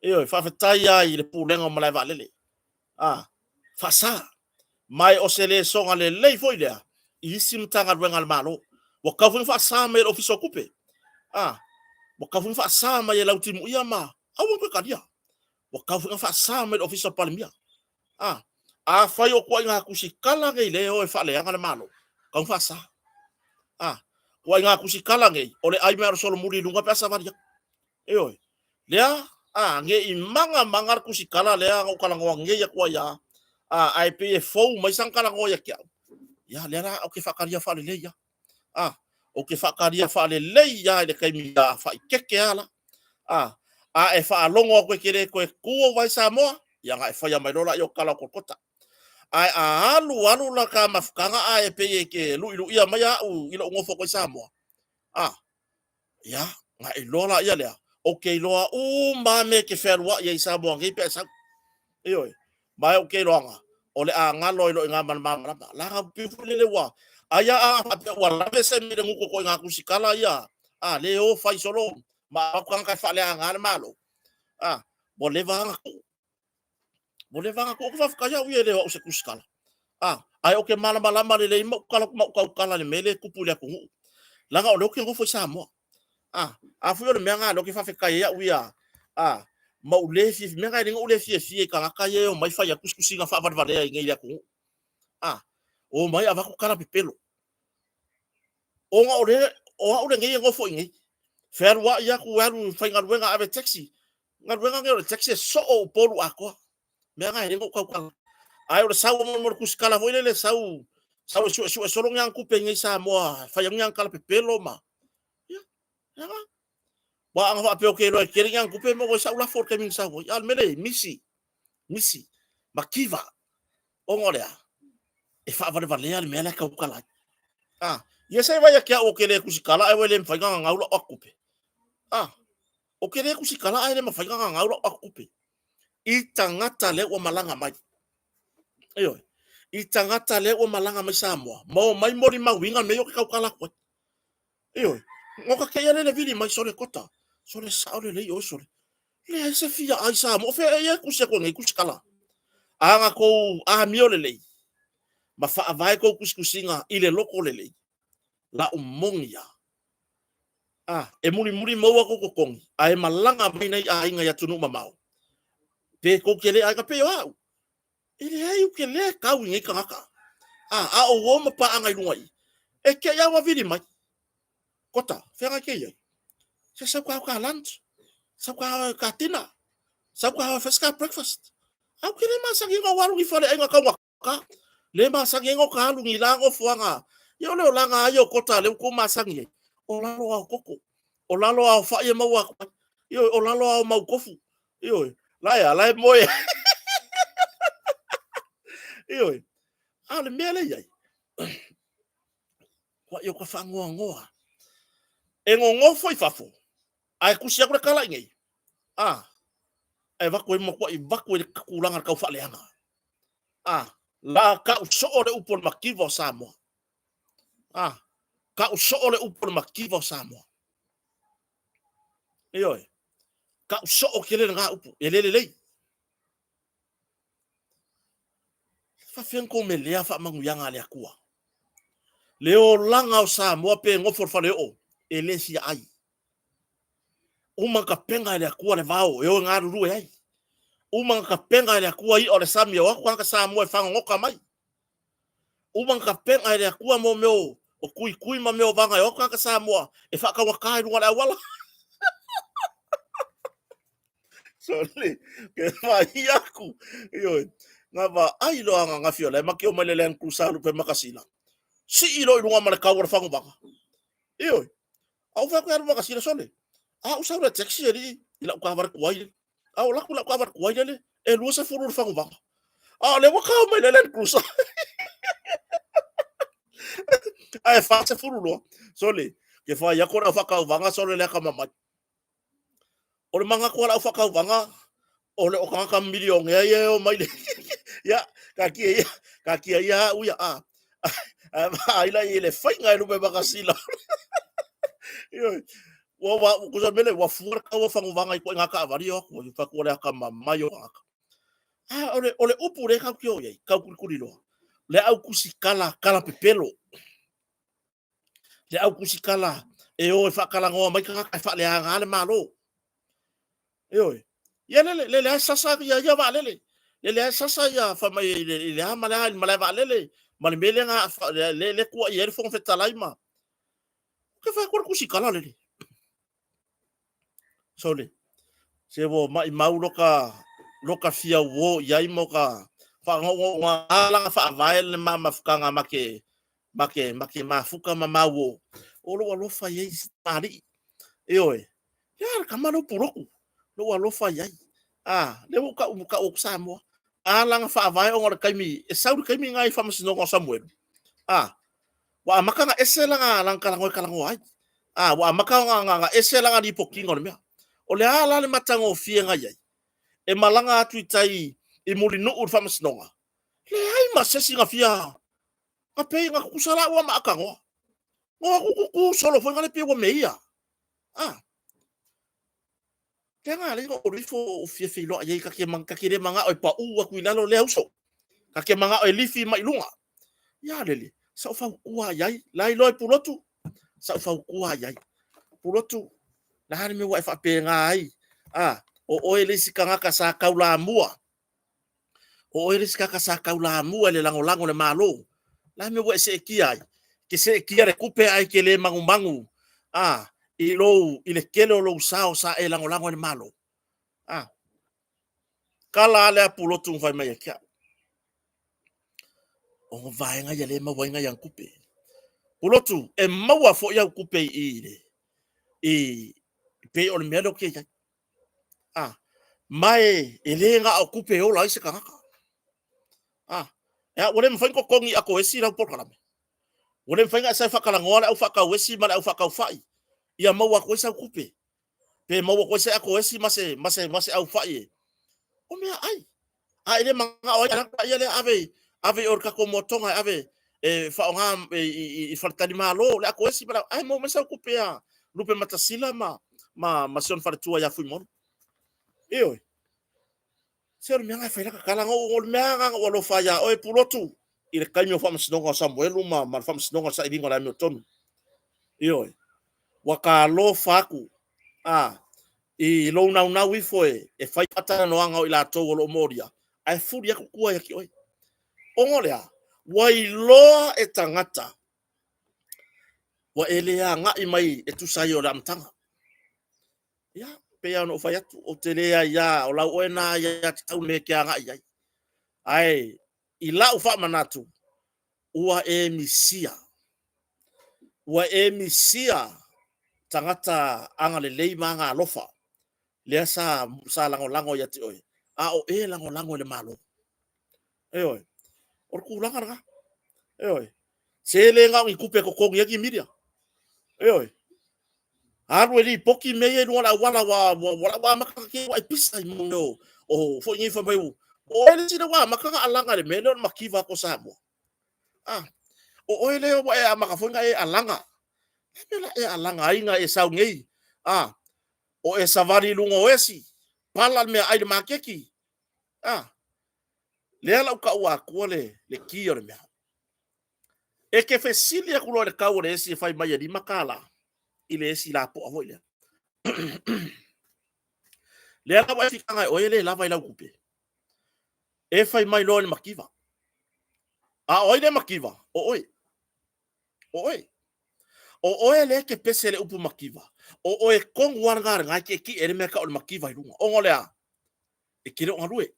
Ioe, faafetai lava i le Pulega o Malae Vaalele. Faasa. Ma o se lesona lelei foi lea i isi Matagaluega a le Malo. Ua tau foi na faasa mai e le Ofisa o Tupe. A, ua tau foi na faasa mai e Lautimuia ma aua ne toe talia. Ua tau foi na faasa mai e le Ofisa o le Palemia. A, afai o tuaiga tusitala nei lea e o e faaleaga le Malo, tau na faasa. A, tuaiga tusitala nei, o le ai mea o le solomuli i luga pe a savali atu. Ioe. Lea, a, ne i maga maga le tusitala lea na ou talanoa nei atu ai lava, a, ae pei e fou mai sana talanoa ia te au, ia, lea la ou te faatalia faalelei lava. A, ou te faatalia faalelei lava i le taimi a faaeteete lava la. A, a e faalogo atu e te le toe tu ou vae Samoa, ia ona e faia mai loa lea o tala o Kolokota. Ae a alu alu la ta mafutaga ae pei e te lu'ilu'ia mai au i lou nofo atu ai Samoa, a, Ia, na iloa laia lea, ou te iloa uma lava mea e te fealuai ai i Samoa nei pe a e sau. Ioe, ma ou te iloaga, o le a galo ai loa i ina ma le malamalama. Leaga pei foi lele ua, ai a faapea ua lave se mea i le gutu o ituaiga tusitala ia, a, lea e o fai solo ma avatu tagata e faaleaga le Malo, a, ua leva lava ona tuu. Ua leva ona tuu. Ou te faafetai au ia e le o au o se tusitala. A, ae ou te malamalama lelei ma ou tautala i le mea lea e tupu i le atunuu. Leaga o lea ou te nofo i Samoa. A, a foi o le mea lena lea ou te faafetai ai au ia, a, ma ou le fiafia, mea na e ala ai ona ou le fiafia i tagata ia e omai fai atu tusitusiga faavalevalea i inei i le atunuu. A, omai avatu tala pepelo. Ona o lea, o au lenei e nofo i inei. Fealuai atu, alu e faigaluega ave taxi. Galuega nei o le taxi e soo Upolu atoa. Mea na e le ou tautala. Ae o le sau mo le tusitala foi lele sau sau e suesue solo ni ana tupe i nei Samoa, fai atu ni ana tala pepelo ma ia, ia na. Wa ana faapea ou te iloa e tele ni ana tupe e maua ai sau lafo i le taimi na sau ai. A o le mea lea e misi, misi, mativa. Ona o le a? E faavalevalea le mea lea e tautala ai. A, ia se i vaai ia te au ou te le tusitala ae ua le mafai ona gagau lau ato tupe. A, Ou te le tusitala ae le mafai ona gagau lau ato tupe i tagata lea ua malaga mai. Ioe. I tagata lea ua malaga mai Samoa, ma omai molimauina mea ia ou te tautala atu ai. Ioe. No ka keia lele vili mai sole kota. Sole sao lelei oe sole. Leai se fia ai Samoa. O fea e ia tusi atu nei tusitala. A na kou amio lelei, ma faavae kou tusitusiga i le loko lelei, lau moni lava. A, e mulimuli maua kou totogi, a e malaga mai nai aiga i atunuu mamao, pe kou te le aiga pei o a'u. E leai ou te le kau i nei tagata. A, a ou o ma paaga i luga i i, e te i a ua vili mai. Kota, feagai ke iai. Se sau ka ka lunch, sau ka ka dinner, sau ka first ka breakfast. Au ke le masani na o alu i fale aiga kau Ka, le masani ai no ka alu ni la nofoaga. Ia o le olaga lava ia o Kota lea ua tou masani ai, o lalo lava o koko, o lalo lava o fai e maua atu ai. Ioe, o lalo lava o mau tofu. Ioe, la e a, la e moe ai. Ioe, a o le mea lea e i ai, ua i o ka faanoanoa. E nonofo i fafo, ae tusi atu le tala i nei, a, e avatu ai, matuai avatu ai le tulaga tau faaleaga. A, la kau soo le upu o le mativa o Samoa. A, kau soo le upu o le mativa o Samoa. Ioe, kau soo tele lena upu, e le lelei. Faafefea ona tou melea faamanuiaga a le Atua? Le olaga o Samoa pe nofo i le faleoo, e le fia ai. Uma ona tapena e le Atua le vao e o e galulue ai. Uma ona tapena e le Atua i'a o le sami e o atu tagata Samoa e fagogota mai. Uma ona tapena e le Atua mo mea o tuitui ma mea o vaga e o atu tagata Samoa e faataugata i luga o le auala. Sole, ke vaai aku. Ioe, na vaai loa ananafi o la e make o mai le Land Cruiser alu pe makasina. Sii loa i luga ma le kau o le faguvaga. Ioe, a ou fai atu e alu makasina sole. A ou sau le taxi alii i lau taavale tuai lele. A ou alu atu i lau taavale tuai lele, e 20 le faguvaga. A o lea ua tau mai le Land Cruiser. Ae 40 loa. Sole, ke fai atu o le au faatauvaga sole le akamamai. O le manatu o le au faatauvaga, o le o tagata milionea ia e omai le ia, taatia ia, taatia ia au ia, a. Ae vaai la i le faiga e lupe makasina. Ioe. Ua ua kusa mele ua fua le tau o faguvaga i ituaiga taavale ia o atu ai, fai atu o le akamamai o tagata. A o le upu lea tatou te o i ai, tau tulituliloa, le au tusitala tala pepelo. Le au kusikala e o e faatalanoa mai tagata e faaleaga le Malo. Ioe. Ia lele, lele lava sasa ia ia vaalele. Lele lava sasa ia fai mai i le a ma le a i le malae vaalele ma le mea lea na le tuuaia ai le Fofoga Fetalai ma. Ou te fai atu le tusitala lele. Sole, se ua maimau loka fia uo i ai ma ka faagaogoga langa faavae le ma mafutaga ma ke ma ke ma ke mafuta ma mauo. O lou alofa i ai i si tamalii. Ioe. Ia le tama lea o Pulotu, lou alofa i ai. A, lea ua ou tau, tau atu Samoa. A lana faavae ona o le taimi, e sau le taimi lena i faamasinoga o Samuelu. A, ua amata ona ese lana, lana talanoa e talanoa ai. A, ua amata ona, ona, ona ese lana lipotiina o le mea. O le a la le matagofie na i ai? E malaga atu i tai i Mulinuu i le faamasinoga, leai ma se isi na fia, na pei na tutusa la ua ma atanoa. Na o atu tutu solo foi na le pei ua meia. A, lea na ala ai ona ou alu ifo ou fia feiloai ai, ta te, ta te le manao e pau atu i lalo lea uso. Ta te manao e lifi mai i luga. Ia lele, sa ou fautua i ai, la iloa e Pulotu, sa ou fautua i ai. Pulotu, le a le mea ua e faapena ai? A, o oe le isi tagata sa taulamua. O oe le isi tagata sa taulamua i le lagolago i le Malo. O le a le mea ua e seetia ai? E te seetia le tupe ae te le manumanu a, i, lou, i le tele o lou sao sa e lagolago ai i le Malo. A, tala a lea Pulotu na fai mai ia te au. O vaega ia lea e maua ai nai ana tupe. Pulotu, e maua foi au tupe i i, i, pei o le mea lea ou te i ai. A, ma e, e le na o tupe e ola ai se tagata. A, e a, ua le mafai ona totogi ato esi lau polokalame. Ua le mafai ona e sau e faatalanoa le au faatau esi ma le au faatau fai, ia maua atu ai sau tupe. Pe maua atu ai se ato esi ma se, ma se, ma se au fai e. O mea ai. A e le manao ai, ala ia lea ave, ave i o i le tatou moatoga e ave e faaaoga i faletalimalo le ato esi ma le, ae maua mai sau tupe ia Lupematasila ma, ma, ma si ona faletua ia Fuimaono. Ioe. Se o le mea lena e fai lata tala, o le mea lena na ou alofa ai ia oe Pulotu i le taimi o faamasinoga o Samuelu ma, ma le faamasinoga o le sailiga o le amiotonu. Ioe. Ua ta alofa atu a, i lou naunau ifo e, e fai faatalanoaga o i latou o lo o molia, ae fuli atu tua ia te oe. Ona o le a? Ua iloa e tagata ua e le agai mai e tusa ai o le amataga. Ia, pei lava ona ou fai atu, ou te le aia, o lau oe na aiatatau le mea e te agai i ai. Ae i lau faamanatu, ua e misia. Ua e misia tagata agalelei ma agaalofa, lea sa, sa lagolago ia te oe, a o e lagolago i le Malo. Ioe, o le tulaga lena. Ioe, se le na o ni tupe e totogi ai ni media. Ioe, alu e lipoti mea ia i luga o le auala, ua, ua, ua, ua amata ona keu ai pisa i mea o, o foi nei fai mai, o oe le isi lea ua amata ona alaga i le mea lea o le mativa atu o Samoa. Ah, o oe lea ua e amata foi ona e alaga. E mea la e alaga ai na e sau nei. Ah, o e savali i luga o esi, pala le meaai i le maketi. Ah, lea la ou taua atua le, le ki o le mea. E te fesili atu loa i le tau o le esi e fai mai e $5 i le esi lapoa foi lea. Lea la ua e fitaga e oe e le lava i lau tupe. E fai mai loa i le mativa. A o ai le mativa? O oe. O oe. O oe lea e te pese le upu mativa. O oe tonu lava lena lena e tietie ai le mea e tau o le mativa i luga. Ona o le a? E te le o galue.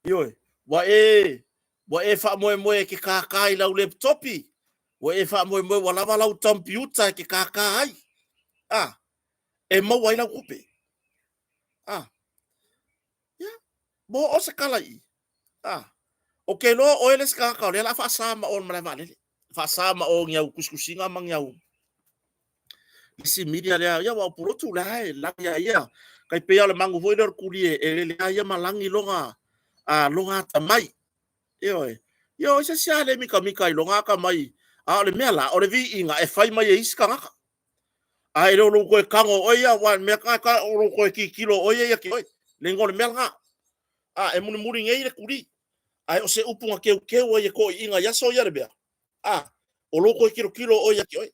Ioe, ua e, ua e faamoemoe e te kākā i lau lepetopi, ua e faamoemoe ua lava lau computer e te kākā ai. A, e maua ai lau tupe. A, ia, mo o se tala i i. A, o ke iloa oe le isi tagata o lea o le a faasa ma o i le malae vaalele. Faasa ma o ni au tusitusiga ma ni au isi media lea, ia ua o Pulotu la e lagi a ia. Tai pei lava o le magu foi lea o le tuli e lele a ia ma lagi lona, a, lona atamai. Ioe. Ia o se isi a le mikamika i lona atamai. A o le mea la, o le viiga e fai mai e isi tagata. A e le o lou toe tago oe ia, aua o le mea tagata o lou toe tilotilo oe ia ia te oe. Le igoa o le mea lena. A, e mulimuli nei le tuli. Ae o se upu na teuteu ai e toeaiina i aso ia le mea. A, o lou toe tilotilo oe ia te oe.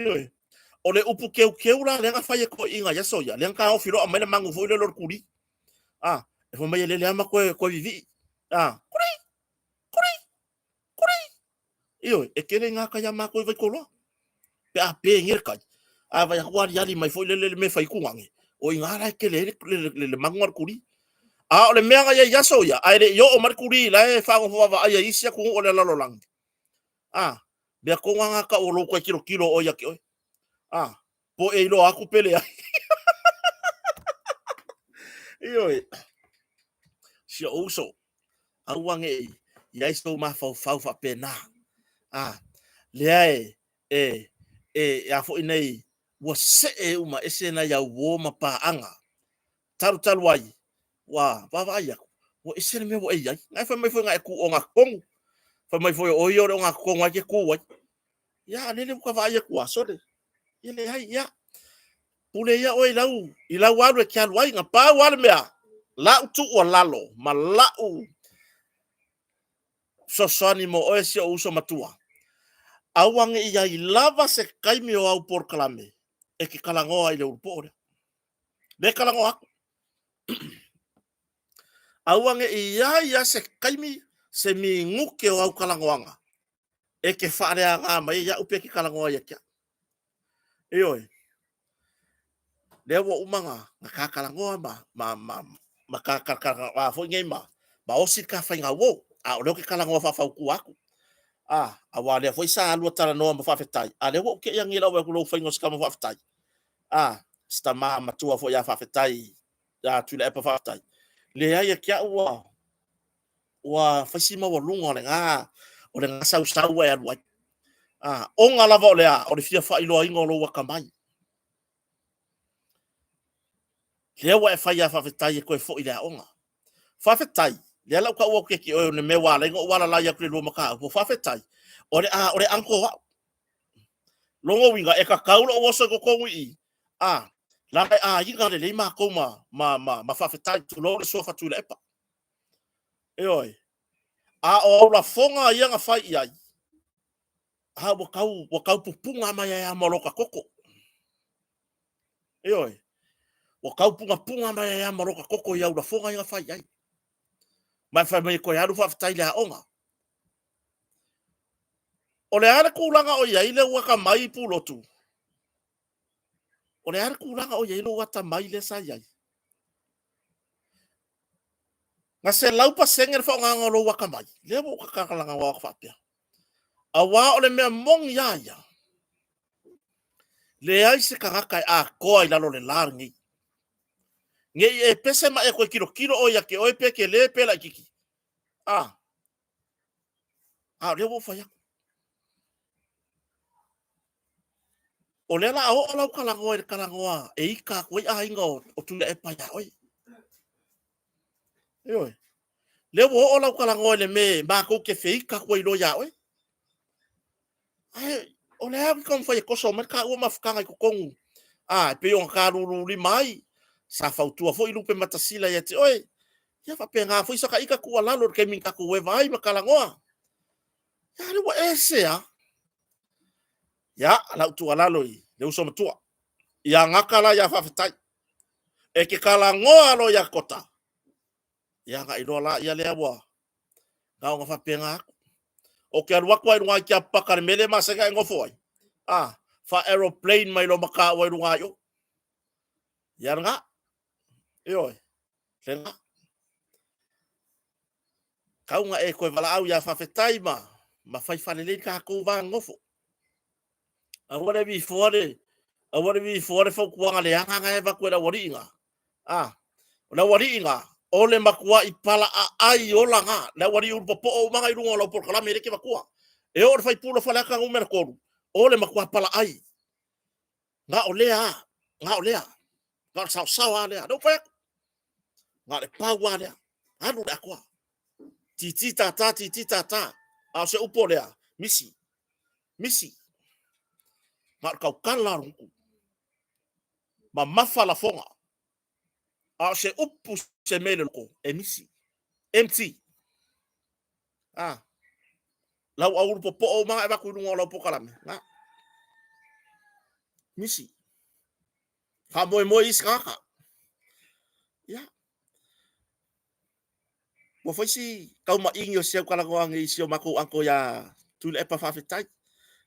Ioe. O le upu keukeu la lea na fai e toeaiina i aso ia, lea na taofi loa aumai le manu foi lele o le tuli. A, e fai mai e lele lava ma toe, toe vivii. A, kuri, kuri, kuri. Ioe, e tele i gatai ia matou i Vaitoloa. Pe a pengia le tai, a vaai atu aliali mai foi lele le mea e fai tugane, o i ina la e tele ai le manu a le tuli. A o le mea na i ai i aso ia, ae le i oo mai le tuli la e faagogo vaavaai ai isi atunuu o le lalolagi, a, mea tonu lava na tau o lou toe tilotilo oe ia te oe. A, po o e iloa atu pe leai. Ioe, si ou uso, aua ne i i ai sou mafaufau faapena. A, lea e, e, e, a foi nei, ua see uma ese nai au uo ma paaga. Talu talu ai, ua vaavaai atu, ua ese le mea ua e i ai. Na e fai mai foi na e tu ogatotonu. Fai mai foi o ia o le ogatotonu ai ke tu ai. Ia, a lele ua ta vaai atu lava, sole, ia leai, ia, pule ia oe i lau, i lau alu e te alu ai. Na pau lava le mea, lau tuualalo ma lau fesoasoani mo oe si ou uso matua, aua ne i i ai lava se taimi o au polokalame e te talanoa ai i le ulupoo lea. Le talanoa atu. Aua ne i i ai lava se taimi, se minute o au talanoaga e te faaleaga mai ai au pe te talanoa ia te au. Ioe, lea ua uma na ta talanoa ma, ma, ma, ma ta talanoa foi nei ma, ma osi le ta faiga uo, a o lea ou te talanoa faafautua atu. A, aua o lea foi sa lua talanoa ma faafetai, a lea ua ou te i agi lau atu lou faiga o se tama faafetai. A, si tama matua foi ia faafetai, ia Tuilaepa faafetai. Leai ia te au ua, ua fai si maualuga o lena, o lena sausau ua e alu ai. A, ona lava o le a? O le fia faailoaina o lou atamai. Lea ua e fai a faafetai e toe foi i le aoga. Faafetai, lea la ua tau atu ia te oe o le mea ua ala ai ona ou alalai atu i le lua mataupu. Faafetai, o le, a, o le uncle o au. Lona uiga, e tatau lou oso i totonu i i, a, leaga e aiga lelei matou ma, ma, ma, ma faafetai, tulou le suafa Tuilaepa. Ioe. A o au lafoga ia na fai i ai, a ua tau, ua tau pupuga mai ai lava ma lota toto. Ioe. Ua tau pugapuga mai ai lava ma lota toto i au lafoga ia na fai i ai. Ma e fai mai e toe alu faafetai i le aoga. O le a le tulaga o i ai le atamai i Pulotu? O le a le tulaga o i ai lou atamai lea sa i ai? Na 100% le faaaogaina o lou atamai, lea ua ou tatalanoa atu faapea. Aua o le mea moni lava ia, leai se tagata e atoa i lalo o le la lenei. Ne i e pese ma e toe tilotilo oe ia te oe pe tele pe laitiiti. A, a o lea ua ou fai atu. O lea la a oo lau talanoa i le talanoa e ita atu ai aiga o Tuilaepa ia oe. Ioe. Lea ua oo lau talanoa i le mea matou te feita atu ai loa ia oe. Ae o le a le taumafai e toso mai le taua mafutaga i totonu, a, e pei ona ta lululima ai, sa fautua foi Lupematasila ia te oe. Ia faapena foi sa ita tuualalo i le taimi na tatou eva ai ma talanoa. Ia lea ua ese lava. Ia, lau tuualalo i le uso matua, ia gata la ia faafetai. E te talanoa loa ia Kota, ia agai loa la ia lea ua na ona faapena atu. Ou te alu atu lava i luga i Tiapapata i le mea lea e masani ona e nofo ai, a, faa-aeroplane mai loa ma taua i luga i o. Ia lena, ioe, lena. Tau na e toe valaau ia faafetai ma, ma fai faalelei le tatou va nonofo. Aua le vifoa le, aua le vifoa le fautuaga leaga na e avatu e le aualii na. A, o le aualii na, o le matuai palaaai ola na, le aualii ulu popoo uma na i luga o lau polokalame lea e te avatua. E oo i le faipule o Faleata Nu.3, o le matua palaai. Na o lea lava, na o lea, na o le saosao lava lea. Lea ua fai atu, na o le pau lava lea, alu i le atoa. Titi tata, titi tata, a o se upu o lea, misi, misi. Na o le tautala o le gutu. Mamafa lafoga. A o se upu se mea i le loto, e misi. Empty. Ah. Lau aulu popo'o uma e avatu i luga o lau polokalame. Na. Misi. Faamoemoe i isi tagata. Ia. Ua fai si taumaini o si au talanoa nei i si o matou uncle ia Tuilaepa faafetai.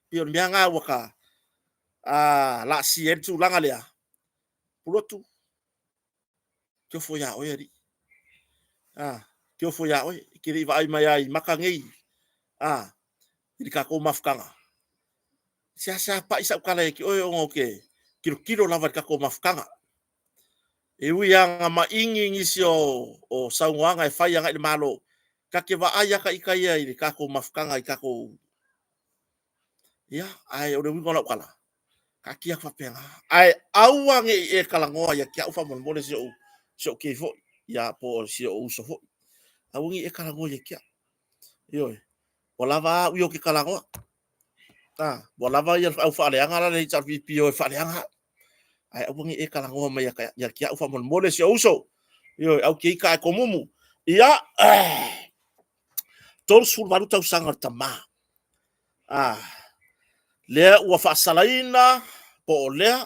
Pei o le mea lena ua ta laasia ai le tulaga lea. Pulotu, te ofo iā oe alii. Te ofo iā oe. E te le i vaai mai lava i maka nei, i le tatou mafutaga. Seasea pai sau tala ia te oe ona ou te tilotilo lava i le tatou mafutaga. E ui lava na maini nisi o saunoaga e fai agai i le Malo, ta te vaai lava ita ia i le tatou mafutaga i tatou. Ia, ae o le uiga o lau tala, taatia atu faapena. Ae aua ne i e talanoa ia te au faamolemole si ou si ou kei foi, ia po o si ou uso foi. Aua ne i e talanoa ia te au. Ioe, ua lava au ia ou te talanoa. Ua lava ia au faaleaga la le HRPP o e faaleaga au. Ae aua ne i e talanoa mai ia te au faamolemole si ou uso. Ioe, au te ita ae tomumu. Ia, 38 tausaga o le tama. Lea ua faasalaina po o lea,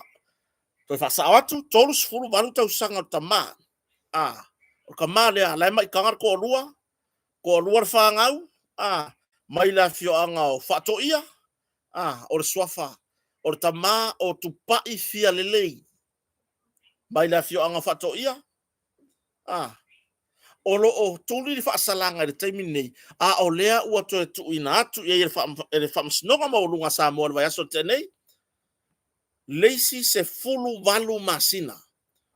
toe faasao atu, 38 tausaga o le tama. O le tama lea, la e maitaga le toalua, toalua le fanau, mai le afioaga o Faatoia, o le suafa o le tama o Tupai Fialelei, mai le afioaga o Faatoia, o lo o tuli le faasalaga i le taimi lenei, a o lea ua toe tuuina atu i ai e le Faamasinoga Maualuga a Samoa i le vaiaso na tea nei, le isi 18 masina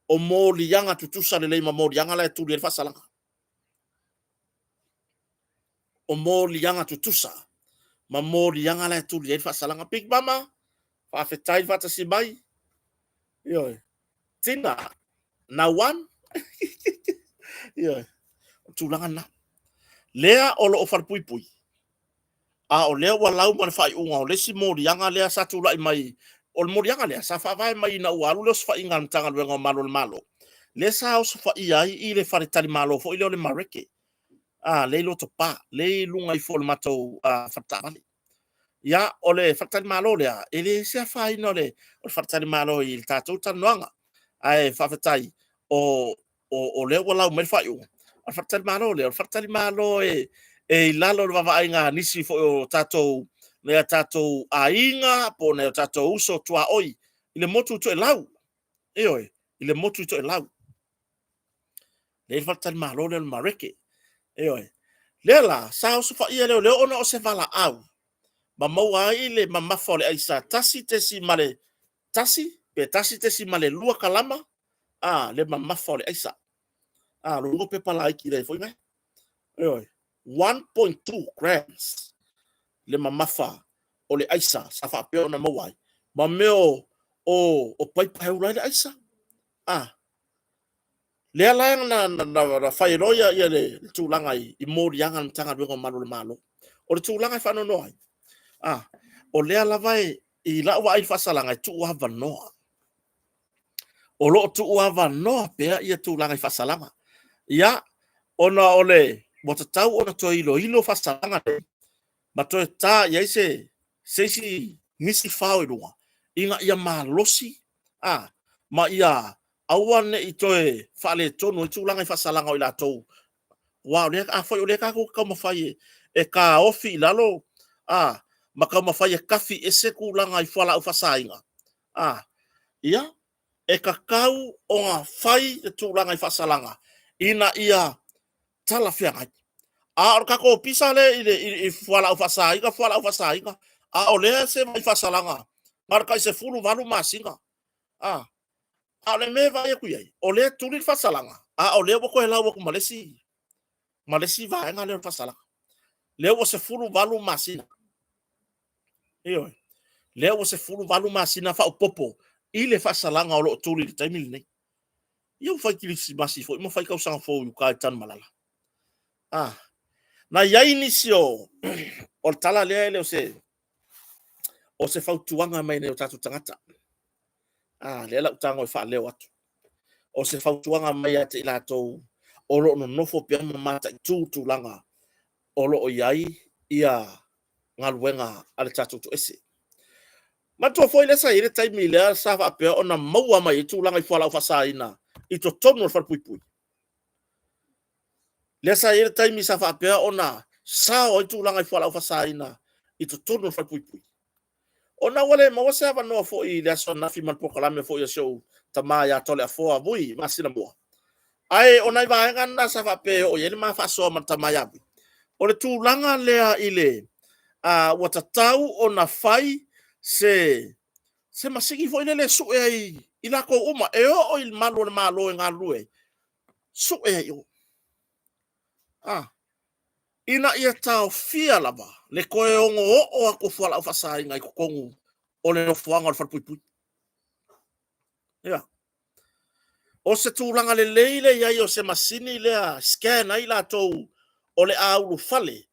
o moliaga tutusa lelei ma moliaga la e tuli ai le faasalaga. O moliaga tutusa ma moliaga la e tuli ai le faasalaga. Big Mama, faafetai le faatasi mai. Ioe. Tina, Nauan. Ioe. O tulaga na. Lea o lo o falepuipui, a o lea ua lau ma le faaiuga o le isi moliaga lea sa tulai mai. O le moliaga lea sa faavae mai ina ua alu le osofaiga a le Matagaluega o Malu o le Malo, lea sa osofaia ai i le faletalimalo foi lea o le Mareke, lea i Lotopa, lea i luga ifo o le matou faletaavale. Ia, o le faletalimalo lea, e leai se afaina o le faletalimalo i le tatou talanoaga, ae faafetai o lea ua lau mai le faaiuga. O le faletalimalo lea, o le faletalimalo e i lalo o le vaavaaiga a nisi foi o tatou, nai a tatou aiga po o nai o tatou uso tuaoi i le motu i Toelau. Ioe, i le motu i Toelau. Lea e i le faletalimalo lea o le Mareke. Ioe. Lea la, sa osofaia e leoleo ona o se valaau ma maua ai le mamafa o le aisa 1.1 pe 1.2 kalama le mamafa o le aisa. Lona uiga o pepa laiti lea foi nai. Ioe. 1.2 grams le mamafa o le aisa sa faapea ona maua ai ma mea o paipa e ula ai le aisa. Lea la na fai loa ia le tulaga i moliaga a le Matagaluega o Malu o le Malo. O le tulaga e faanoanoa ai, o lea lava e, i lau vaai i le faasalaga, e tuu avanoa. O lo o tuu avanoa pea ia tulaga i faasalaga. Ia, ona o le, ua tatau ona toe iloilo faasalaga nei, ma toe ta i ai se isi nisi fao i luga, ina ia malosi, ma ia aua ne i toe faaletonu ai tulaga i faasalaga o i latou. Aua o lea, afai o lea tatou te taumafai e taofi i lalo, ma taumafai e tafi ese tulaga i fualaau faasaina, ia, e tatau ona fai le tulaga i faasalaga ina ia talafeagai. A o le tatou pisa lea i fualaau faasaina, fualaau faasaina, a o lea se vaai faasalaga na o le tai 18 masina. A o le mea e vaai atu i ai, o lea e tuli le faasalaga, a o lea ua toe lau atu ma le isi vaega lea o le faasalaga. Lea ua 18 masina. Ioe. Lea ua 18 masina faaopoopo i le faasalaga o lo o tuli i le taimi lenei. Ia ua fai kerisimasi foi ma fai tausaga fou i uta i Tanumalala. Na i ai nisi o le tala lea e le o se o se fautuaga mai nai o tatou tagata. Lea la ou tago e faaleo atu. O se fautuaga mai ia te i latou o lo o nonofo pea ma mataitu tulaga o lo o i ai ia galuega a le tatou toese. Manatua foi lea sa i ai le taimi lea sa faapea ona maua mai ai tulaga i fualaau faasaina i totonu o le falepuipui. Lea sa i ai le taimi sa faapea ona sao ai tulaga i fualaau faasaina i totonu o le falepuipui. Ona ua le maua se avanoa foi i le aso ananafi ma le polokalame foi a si ou tama ia Toleafoa Vui Masinamua, ae o nai vaega na sa faapea e oo i ai le ma faasoa ma le tama ia Vui, o le tulaga lea i le ua tatau ona fai se masini foi lele e sue ai i latou uma e oo i malu o le Malo e galulue ai, sue ai i o. Ina ia taofia lava le toe ono oo atu o fualaau faasaina i totonu o le nofoaga o le falepuipui. Ia. O se tulaga lelei le i ai o se masini lea scan ai latou o le a ulufale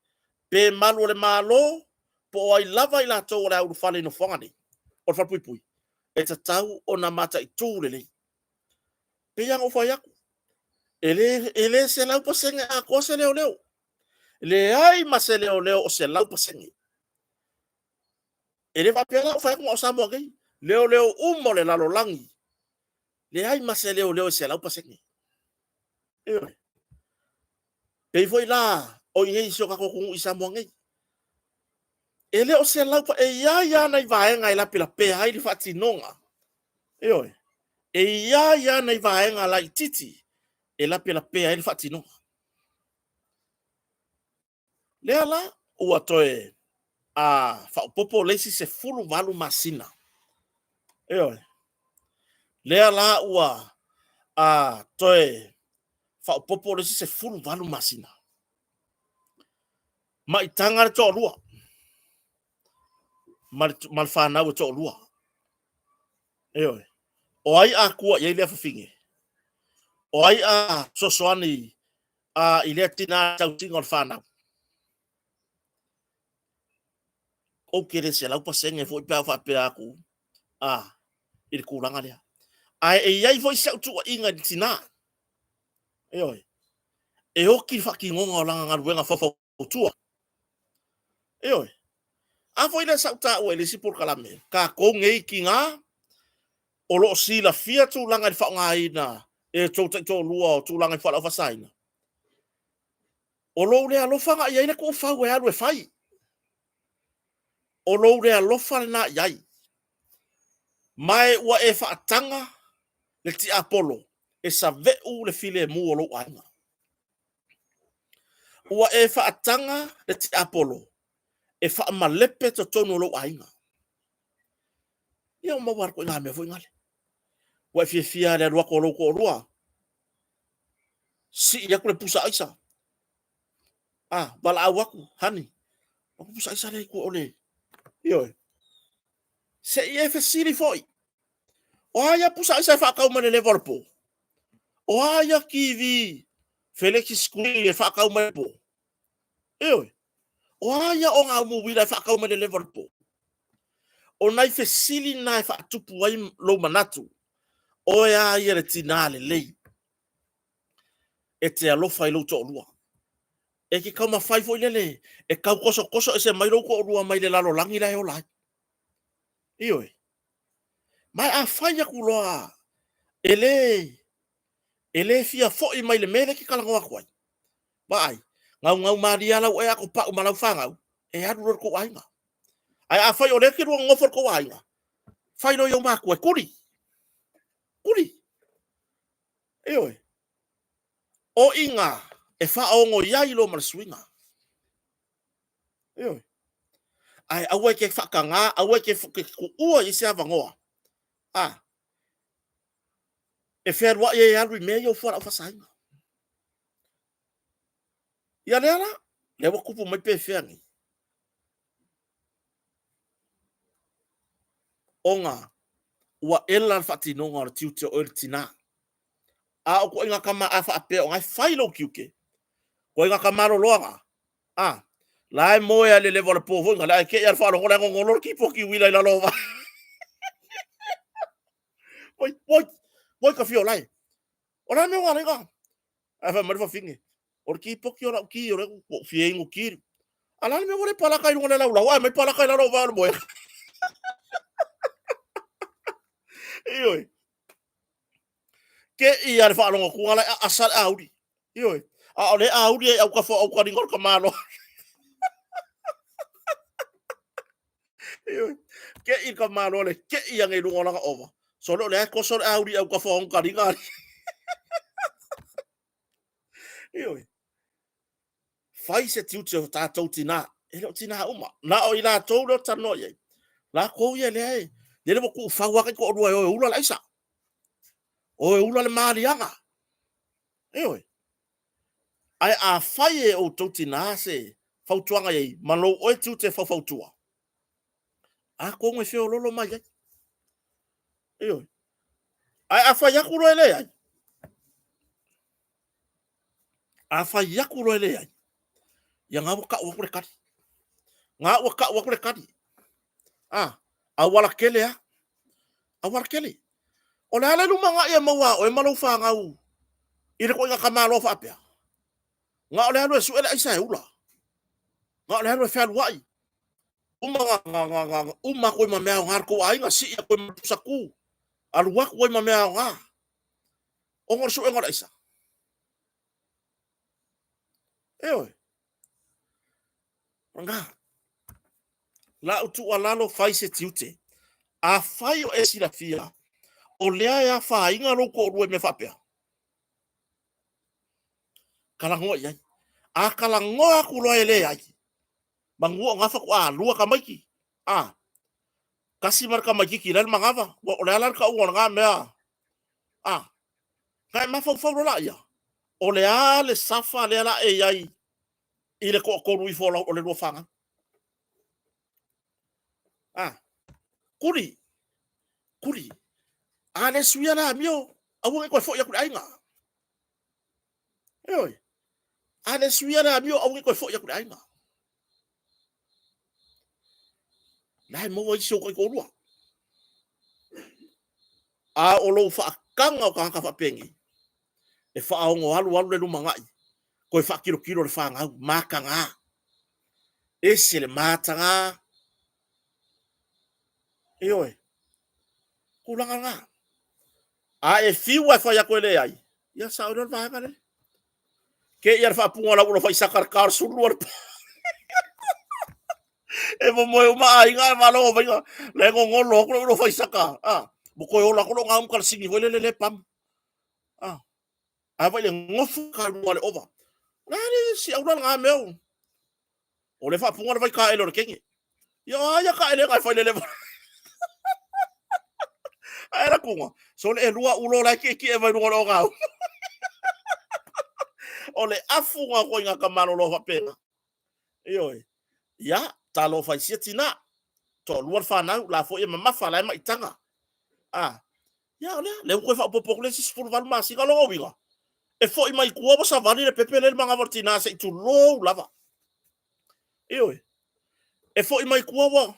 pe malu o le Malo po o ai lava i latou o le a ulufale i nofoaga nei o le falepuipui, e tatau ona mataitu lelei. E pei lava ona ou fai atu, e le 100% atoa se leoleo. E leai ma se leoleo o 100%. E le faapea la ua fai atu na o Samoa nei, leoleo uma o le lalolagi, leai ma se leoleo e 100%. Ioe. Pei foi la o i inei i si o tatou atunuu i Samoa nei. E le o selau, e i ai lava nai vaega e lapelapea ai le faatinoga. Ioe. E i ai lava nai vaega laitiiti e lapelapea ai le faatinoga. Lea la ua toe faaopoopo le isi 18 masina. Ioe. Lea la ua toe faaopoopo le isi 18 masina. Maitaga le toalua ma le fanau e toalua. Ioe. O ai a tua i ai lea fafine? O ai a fesoasoani i lea tinã i le tausiga o le fanau? Ou te le 100% foi pe a faapea atu i le tulaga lea. Ae e i ai foi si au tuuaiga i le tinã. Ioe. E oti le faatinoga o lana galuega faufautua. Ioe. A foi lea sa ou taua i le isi polokalame, tatou nei tinã o lo o silafia tulaga i le faaaogaina e outou taitoalua o tulaga i fualaau faasaina, o lou le alofa na i ai le tuufau e alu e fai. O lou le alofa lena i ai. Ma e ua e faataga le tiapolo e saveu le filemu o lou aiga. Ua e faataga le tiapolo e faamalepe totonu o lou aiga. Ia ua maua lava le ituaiga mea foi lale. Ua e fiafia lava i le alu atu o lou toalua, sii atu le pusa aisa, valaau atu, honey, o le pusa aisa lea i tua o le... Ioe. Se i e fesili foi, o a ia pusa aisa e faatau mai le leva o le po? O a ia TV flexi screen e faatau mai le po? Ioe. O a ia ogaumu uila e faatau mai le leva o le po? O nai fesili na e faatupu ai lou manatu, oe a ia le tinā lelei e te alofa i lou toalua. E te taumafai foi lele e tau tosotoso ese mai lou toalua mai le lalolagi la e ola ai. Ioe. Ma a fai atu loa e le fia foi mai le mea lea e te talanoa atu ai, vaai, gaugau malie lava lau ea atopau ma lau fanau, e alu loa i le tou aiga. Ae afai o lea e te lua nonofo i le tou aiga, fai loa i ou matua e tuli. Tuli. Ioe. O iga e faaono ai loa ma le suiga. Ioe. Ae aua e te faataga, aua e te tuua i se avanoa. E fealuai ai e alu i mea ia o fualaau faasaina. Ia lea la, lea ua tupu mai pefea nei. Ona ua ela le faatinoga o le tiute o oe le tinā. A o ituaiga tama a faapea o na e fai lou tiute, ituaiga tama loloa na, la e moe lava i le leva o le po foi na, ae te i lava i le faalogo la e gogolo le kipoki uila i lalo o vao. Oi, oi, oi ka fio lae. O le a le mea ua ala ai ona? Ae fai mai le fafine, o le kipoki o lau ki o lea ua ou fia inu ki. A la le mea ua le palaka i luga o le laulau, ae mai palaka i lalo o vaa o le moega. Ioe. Ke i a le faalogo atu la e aasa le auli. Ioe. A o le auli e au kafa au kaliga o le tamaloa. Ioe. Ke i ka malo le ke i ane i luga o lana ova. Sole o le ae koso le auli au kafa o kaliga. Ioe. Fai se tiute o tatou tinā. E le o tinā uma. Na o i latou lea o talanoa i ai. Latou ia lea e, lele ua tuufau lava taitoalua e o e ula le aisa. O e ula le maliaga. Ioe. Ae afai e outou tinā se fautuaga i ai ma lou oe tiute faufautua, atonu e feololo mai ai. Ioe. Ae a fai atu loa e leai, a fai atu loa e leai, ia na ua tau atu le tali. Na ua tau atu le tali. A, auala tele a. Auala tele. O le a le lumanai e maua a oe ma lou fanau i le ituaiga tamaloa faapea? Na o le alu e sue le aisa e ula. Na o le alu e fealuai. Uma na uma atu ai ma mea aoga a le tou aiga, sii atu ai ma le pusa tu, alu atu ai ma mea aoga. Ona o le suega o le aisa. Ioe. O lena. Lau tuualalo, fai se tiute. Afai o e silafia, o lea e afaina lou toalua i mea faapea, talanoa i ai. A talanoa atu loa e leai, manu o na faatoa lua tamaiti, a, tasi ma le tamaititi la e le manava, o le a la le tauga o lena mea, a, na e mafaufau loa laia, o le a le safa lea la e i ai i le toatolu ifo o le lua fanau. A, kuli, kuli, a le suia le amio, aua ne i toe foi atu i le aiga. Ioe. A le suia le amio, aua ne i toe foi atu i le aiga. La e maua isi o taitoalua. A o lou faataga o tagata faapenei, e faaono alu alu le lumanai, toe faatilotilo le fanau, mataga. Ese le mataga. Ioe. Tulaga lena. A e fiu e fai atu e leai, ia sao lea o le vaega lea. Ke ia le faapuga o lau olofa i saka le ka o le 12 le po. E momoe uma aiga ae faalogo maiga la e gogolo atu le olofa i saka. Ah, mo toe ola atu lo ngā umu kalasini foi le le le pamu. Ah, a vai le gofu ka lua le ova. La le si aula ngā mea. O le faapuga le vaitaele o le kenge. Ia o a ia taelega e fai lele Ae la kuga, so le elua ulo la e kiekie mai luga o le ogau. O le afu nga koe nga kamalolo faapena. Ioe. Ia, talofa i sia tina. Toalua le fanau, la foi e mamafa, la e maitaga. Ah, ia o lea, lea ua toe faaopoopo atu le isi 18 masina. O lona uiga, e foi mai tua ua savali le pepe lea i le manava o le tina se i tulou lava. Ioe. E foi mai tua ua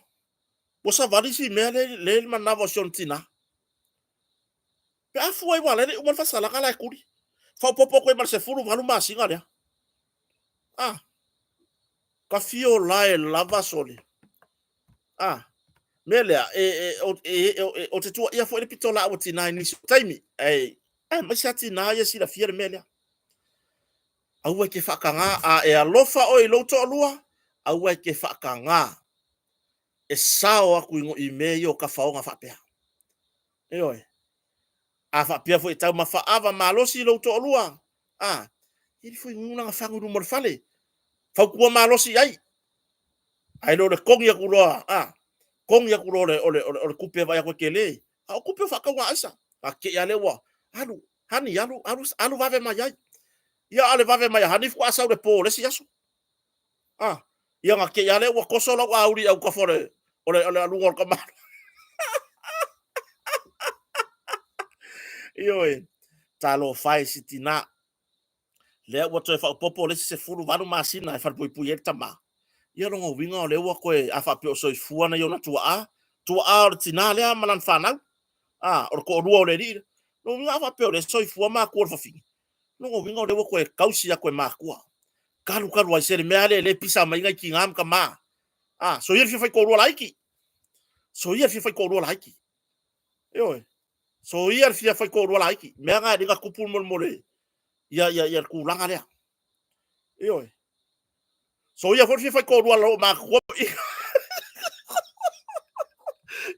ua savali si mea lea i le manava o si ona tina. Pe a fua i ua la e le i uma le faasalaga la e tuli. Faaopoopo atu ai ma le 18 masina lea. Ah, ka fio lae lava sole. Ah, mea lea, e, e, o, e, e, e, o te tuuaia foi le pitolaau a tina i nisi o taimi. Ae, aemaise lava tina ia silafia le mea lea. Aua e te faatagā, a e alofa oe i lou toalua, aua e te faatagā e sao atu i mea ia o tafaoga faapea. Ioe. A faapea foi e taumafa ava malosi lou toalua, a, e le foi guna fagu i luma o le fale, fautua malosi i ai. Ae le o le kogi atu loa, a, kogi atu loa o le, o le, o le tupe e vaai atu e tele. A o tupe o faatauga aisa. A te i a lea ua alu, hani, alu, alu, alu vave mai ai. Ia a le vave mai a hani faatoa sau le po o le isi aso. A, ia na te i a lea ua toso lau auli i autafa o le, o le, o le aluga o le tamaloa. Ioe, talofa e si tinā. Lea ua toe faaopoopo le isi 18 masina e falepuipui ai le tama. Ia lona uiga o lea ua toe, a faapea o soifua nai ona tuaa, tuaa o le tinā lea ma lana fanau, a, o le toalua o le alii lea. Lona uiga a faapea o lea e soifua matua o le fafine, lona uiga o lea ua toe tausi atu e matua. Kalukalu ai se le mea lea le pisa mai ngai tiga ma tama. A, so ia le fia faitoalua laiti. So ia le fia faitoalua laiti. Ioe. So ia le fia faitoalua laiti. Mea na e le na tupu molemole ia ia ia le tulaga lea. Ioe. So ia foi le fia faitoalua loo matutua.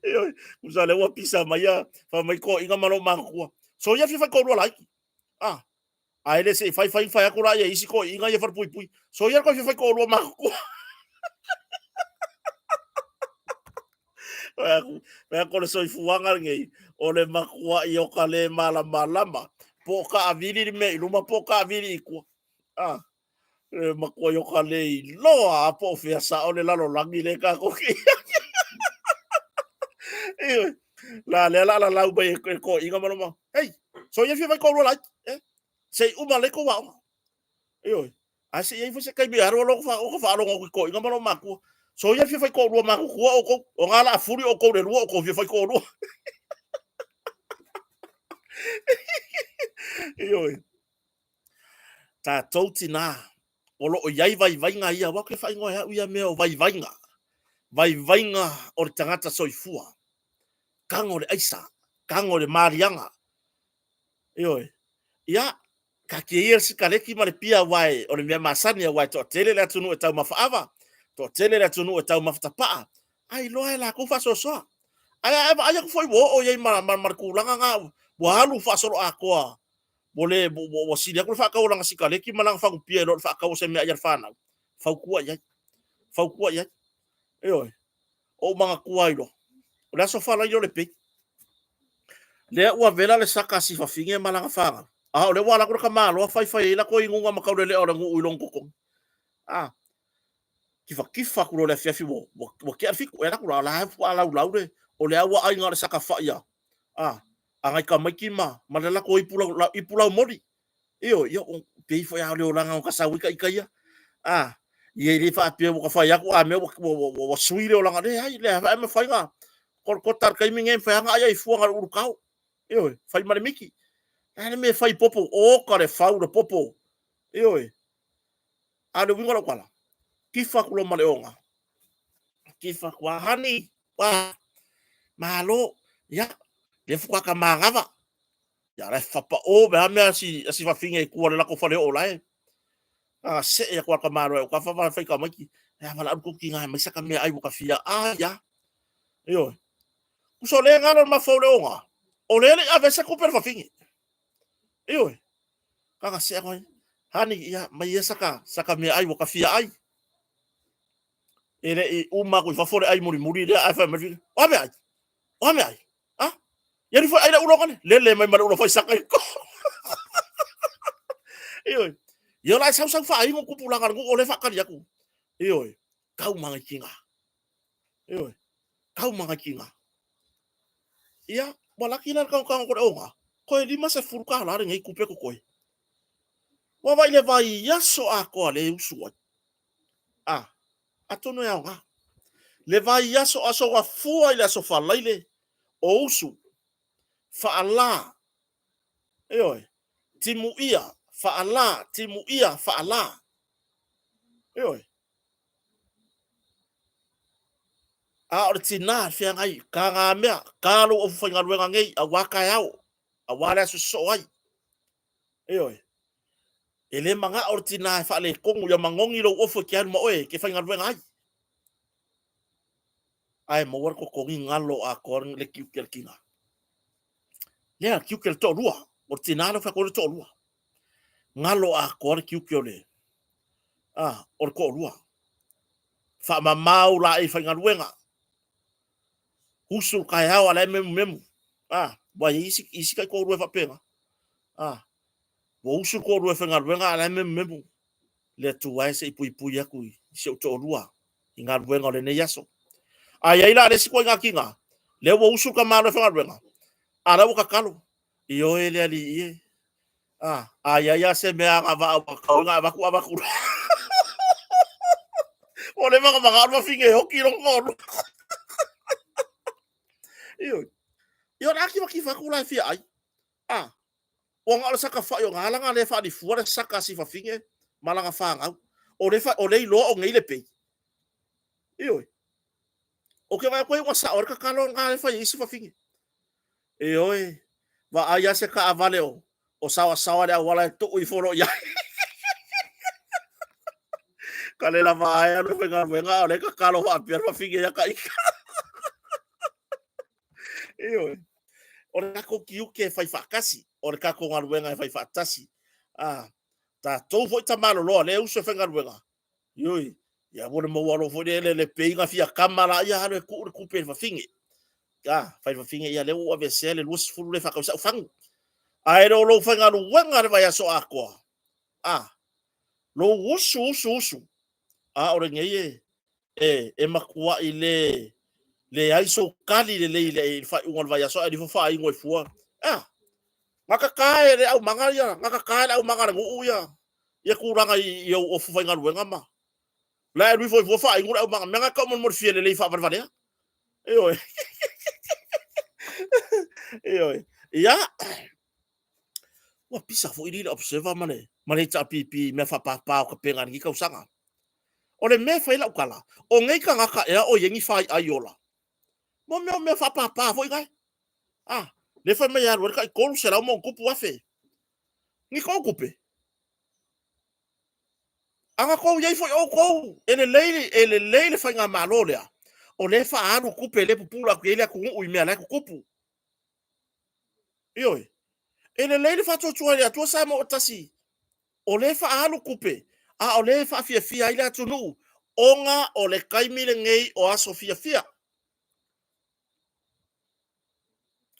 Ioe. Kusa le ua pisa mai ia fa mai toaiga ma loo matutua. So ia fia faitoalua laiti. Ah, Ae le se i fai fai fai atu la ia isi toeaiina ia falepuipui. Soia le toe fia faitoalua matutua. Fai atu, fai atu o le soifuaga lenei, o le matuai o ka le malamalama. Po o taavili le mea i luma po o taavili i tua. Ah, le matuai o ka le iloa lava po o fea sao le lalolagi lea tatou te i ai. Ioe. La lea la lalau mai e toeaiina ma loma, hei, soia fia faitoalua laiti, eh, se i uma lelei tou aoga. Ioe. Ae se i ai foi se taimi e alu alu o ka faalogo atu i toeaiina ma lou matua. Soia fia faitoalua matutua outou, o na la fuli outou le lua outou fia faitoalua. Ioe. Tatou tinā, o lo o i ai vaivaiga ia, aua ou te faaigoa e au ia mea o vaivaiga, vaivaiga o le tagata soifua, tago i le aisa, tago i le maliaga. Ioe. Ia, taatia ia le sikaleki ma le pia aua o le mea masani aua e toatele le atunuu e taumafa ava, toatele le atunuu e taumafa tapaa, ae iloa e latou faasoasoa. Ae a e vaai atu foi ua oo i ai ma, ma, ma le tulaga na, ua alu faasoloatoa ua le, ua sili atu le faatau o lana sikaleki ma lana fagu pia i lo le faatau o se meaai a le fanau, fautua i ai, fautua i ai. Ioe, o ou manatua ai loa, o le aso Faraile o le pei. Lea ua vela le saka a si fafine ma lana fanau, a o lea ua alu atu le tamaloa faifai ai latou inuga ma taulelea o le nuu i lona totogi. A, tifatifa atu loa i le afiafi ua, ua, ua tea le fitu, e alu atu la, o la e faatoa laulau le, o le auaaiga o le saka fai a, a, a nai tamaiti ma, ma le latou ipu lau, lau, ipu laumoli. Ioe, ia, o, pei foi lava o le olaga o ka sau ai ta ita ia. A, ia e le faapea ua ka fai atu a mea ua, ua, ua, ua, ua sui le olaga. Leai, leai, e mafai na kolokota le taimi lenei, e mafai lava ona ai ai fua na o le ulutao. Ioe, fai ma le miti. O le a le mea e fai popo, oka le fau le popo. Ioe. A o le uiga o lau tala, tifa atu loa ma le oga, tifa atu, a honey, a, malo, ia, lea faatoa ta manava. Ia, la e fapao mai lava mea a si, a si fafine i tua o le latou faleoo la e. A see atu a ka malo e o ka whawa whai ka maiki. E awa la alu kou tinga e mai saka mea ai waka fia. A ia. Ioe. Kuso le ngalo le mafau le onga. O le le ave se kupe le fafine. Ioe. Kaka see atu ai. Hani, ia, mai ia saka, saka mea ai waka fia ai. E le i uma aku i fafo le ai mulimuli lea ae fai mai le fafine. O a mea ai? O a mea ai? A? Ia ni foi ai le ulo ngane. Lele mai ma le ulo foi saka i ko. Ioe. Ia la e sau sau whaingo kupulanga le nuu o le whakari aku. Ioe. Kau mangai ki ngā. Ioe. Kau mangai ki ngā. Ia, ua laki la le kagokago ko le onga. Koe 50 ka la le ngei kupe ko koe. Ua vai le vai aso atoa le usu ai. A, atonu e aoga. Le vai aso aso ua fua i le aso Faraile o usu, faalā, ioe, timuia, faalā, timuia, faalā. Ioe. A o le tinā le feagai, ka ngā mea, ka lou ofu faigaluega nei, auā taeao, auā le aso sosoo ai. Ioe. E le manao le tinā e faaletonu ia manogi lou ofu e te alu ma oe e te faigaluega ai. Ae maua le totogi galo atoa le tiute a le tinā. Lea, tiute le toalua. O le tinā lea ua fai atu ai le toalua. Galo atoa le tiute o le, a, o le toalua. Faamamau laei faigaluega. Usu le taeao a la e memumemu. A, ua i ai isi, isi taitoalua e faapena. A, ua usu le toalua e faigaluega a la e memumemu. Le Atua e se i puipui atu i si ou toalua i galuega o lenei aso. A i ai la le isi ituaiga tina, lea ua usu le tamaloa e faigaluega, a la ua tatalo, Ioe le Alii e. A, a i ai lava se mea agavaa ua tatau ona avatu, avatu loa. Ua leva ona manao le fafine e oti lona toalua. Ioe. Ia o le a kivatifa atu la e fia ai. A, ua na o le saka fai o ngā langa le whaalifua le saka a si fafine ma langa whāngau. O le, o le iloa o nei le pei. Ioe. O ke vaai atu ai ua sao ai le tatalo lena e fai ai isi fafine. Ioe, vaai lava se taavale o, o saoasaoa le auala e tuu ifo loa i ai. Ka le lava ae alu e faigaluega a o lea e tatalo faapea le fafine ia ita. Ioe. O le tatou tiute e fai faatasi, o le tatou galuega e fai faatasi. Ah, tatou foi tamaloloa lea e usu e faigaluega, Ioe, ia ua le maua loa foi le le pei na fia kama la ia alu e tuu le tupe i le fafine. A, fai le fafine ia lea ua ou aveesea le 20 lea e faatau ai sau fagu. Ae le o lou faigaluega le vaiaso atoa. A, lou usu usu usu. A o lenei e e e matuai le leai sou kali lelei i le faaiuga o le vaiaso ae alu ifo faainu ai fua. A, gata e le aumaga ia, gata e le aumaga a le nuu ia ia tulaga i ou ofu faigaluega ma la e alu ifo ai fua faainu le aumaga mea na tau molimoli fia lelei faavalevalea. Ioe. Ioe. Ia, ua pisa foi le Observer ma le ma le HRPP i mea faapapa o kapena i lenei tausaga. O le mea e fai lau tala, o nei tagata ea o i ai ni faiai ola? Mo mea o mea faapapa foi nae. Ah, le fai mai e alu ai le tai 300 ma ona tupu afe. Ni kou tupe. A na tou i ai foi outou, e lelei, e lelei le faigamalo lea, o lea e faaalu tupe lea e pupula atu i ai le atunuu i mea la e tutupu. Ioe. E lelei le faatuatua i le Atua Samoa ua tasi, o lea e faaalu tupe, a o lea e faafiafia ai le atunuu, ona o le taimi lenei o aso fiafia.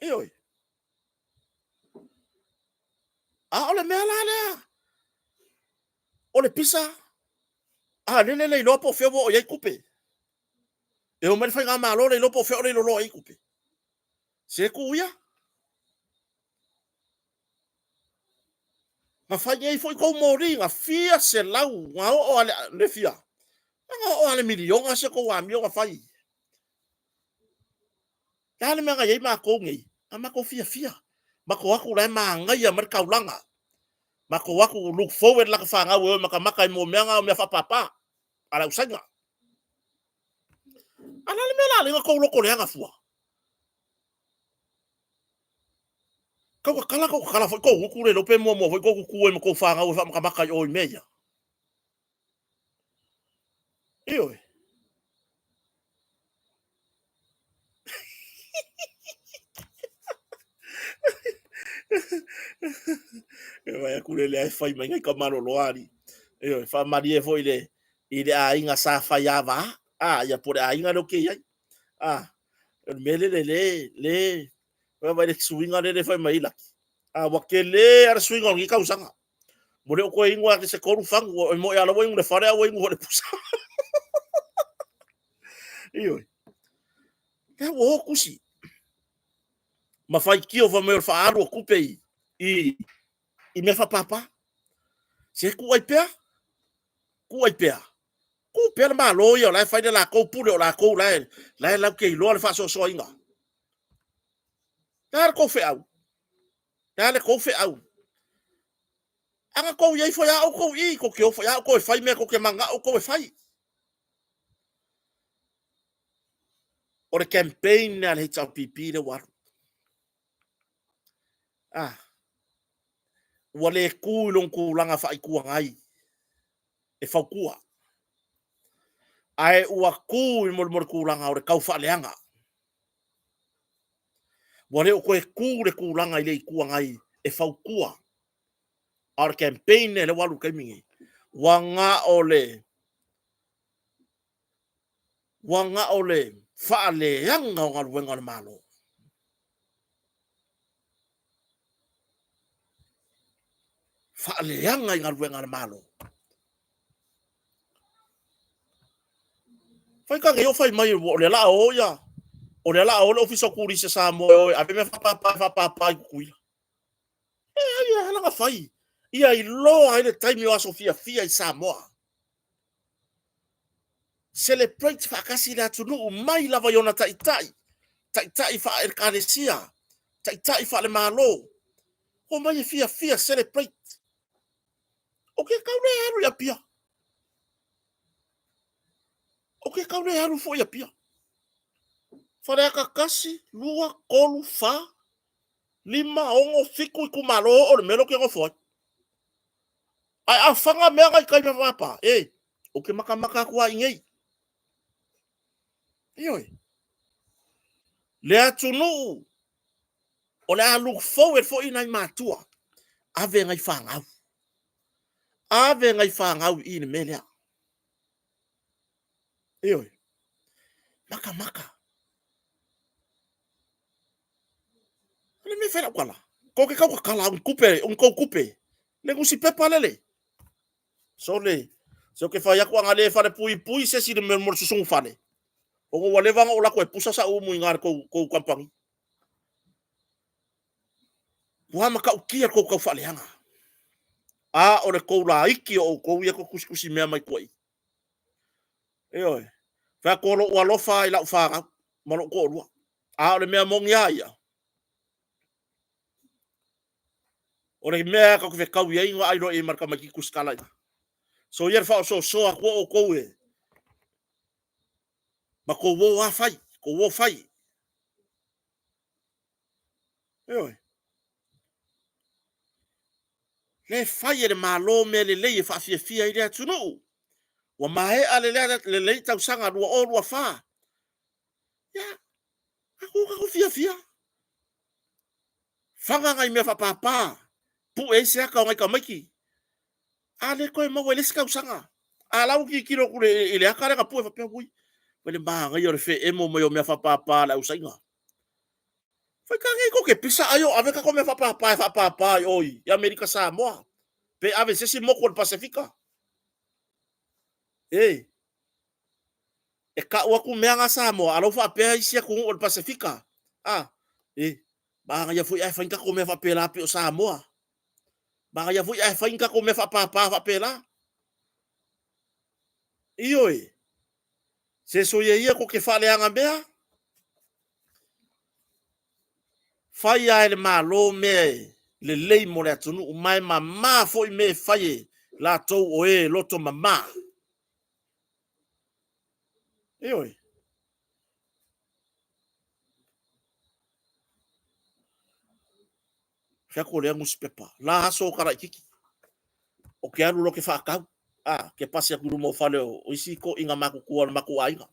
Ioe. A o le mea la lea, o le pisa, a lele le iloa po o fea ua oo i ai tupe. E o mai le faigamalo le iloa po o fea o le loloa i ai tupe. Se tuu ia. Na fai nei foi tou moli, na fia selau, na oo a le fia, na oo a le miliona se tou amio na fai. Le a le mea na i ai matou nei? Na matou fiafia. Matou o atu la e manaia mai le taulaga. Matou o atu look forward la ta fanau e o e matamata i mea na o mea faapapa a le au Saina. A o le a le mea la ala ai ona tou loto leaga fua? Tau tatala, tau tatala foi tou gutu le iloa pe muamua foi tou tutu ai ma tou fanau e faamatamata i o i mea ia. Ioe. E vaai atu le lea e fai mai nai tamaloloa alii. Ioe, faamalie foi i le i le aiga sa fai ava, a ia po o le aiga lea ou te i ai. A, o le mea lele le le vaai le suiga lele fai mai ai Laki. A ua tele lava le suiga o lenei tausaga. Ua le o toe inu lava se tolu fagu, e moni lava o la ua inu i le fale a ua inu foi i le pusa. Ioe. Lea ua o tusi ma faitio fai mai o le faaalu o tupe i, i, i mea faapapa. Se tuu ai pea, tuu ai pea. Tuu pea le Malo ia o la e fai le latou pule o latou la e, la e latou te iloa le faasoasoaina. Le a le tou feau? Le a le tou feau? A na tou i ai foi lava outou i i, tou te o foi lava outou e fai mea tou te mananao outou e fai. O le campaign lea a le HRPP lea ua alu. Ah, ua le tu i lona tulaga faa-Itu Agai e fautua, ae ua tu i molimoli tulaga o le taufaaleaga. Ua le o toe tu le tulaga i le Itu Agai e fautua, a o le campaign lea ua alu i le taimi nei, ua na o le ua na o le faaleaga o galuega a le Malo. Faaleaga i galuega a le Malo. Fai ka nei o fai mai o lea la o ia o lea la o le Ofisa o Turisi a Samoa e o e ave mea faapapa e faapapa i Tutuila. E ai e ala na fai ia iloa ai le taimi o aso fiafia i Samoa. Celebrate faatasi le atunuu mai lava i ona taitai, taitai faale-ekalesia, taitai faale-Malo. Omai e fiafia celebrate. O ke kau le alu i Apia. O ke kau le alu foi Apia. Faleata 1, 2, 3, 4, 5, 6, 7 itumalo o le mea lea ou te nofo ai. Ae a faga mea na i tai papa, e, ou te matamata atu lava i inei. Ioe. Le atunuu o le a look forward foi nai matua, ave nai fanau. Ave nai fanau i le mea lea. Ioe. Matamata. O le mea fai lau tala. Ko ke kau kakala un kupe, un kou kupe. Le nusipepa lele. Sole, se o ke fai aku anga le fale pui pui se si le mea mo le susugu fale. Ona ua leva ona ou lako e pusa sa umu i ngā kou, kou kampani. Ua matautia le kou tau faaleaga. A o le kou laiti o outou ia ko tusitusi mea mai tua i. Ioe. Fai atu o lou alofa i lau fanau ma lou toalua. A o le mea moni a ia, o le mea tatou te fetau i ai na vaai loa i ai ma le tamaitiiti tusitala i ina. So ia le faaosoosoa atu o outou e ma tou o lava fai, tou o fai. Ioe. Le fai e le Malo mea lelei e faafiafia ai le atunuu. Ua maea lelei tausaga 2024. Ia, tatou tatou fiafia. Faga nai mea faapapa, pue ai se ata o nai tamaiti. A le toe maua i le isi tausaga. A la ua tilotilo atu i le ata lea na pue faapea, ui, mai le manaia o le feemo mai o mea faapapa a le ausaina. Faita nei tou te pisa ai o ave tatou mea faapapa e faapapa i o i Amerika Samoa, pe ave i se isi motu o le Pasefika. E, e tau atu mea na Samoa, a la ua faapea isi atunuu o le Pasefika, a, e, manaia foi ae fai ni tatou mea faapela pei o Samoa. Manaia foi ae fai ni tatou mea faapapa faapela. Ioe, se soia ia tou te faaleaga mea, fai lava e le Malo mea e lelei mo le atunuu, ma e mama foi mea e fai e latou o e loto mama. Ioe. Fai atu o lea nusipepa, la aso o ta laititi. O ke alu loa ke faatau, a, ke pasi atu i luma o fale o isi toeaiina matutua o le matou aiga.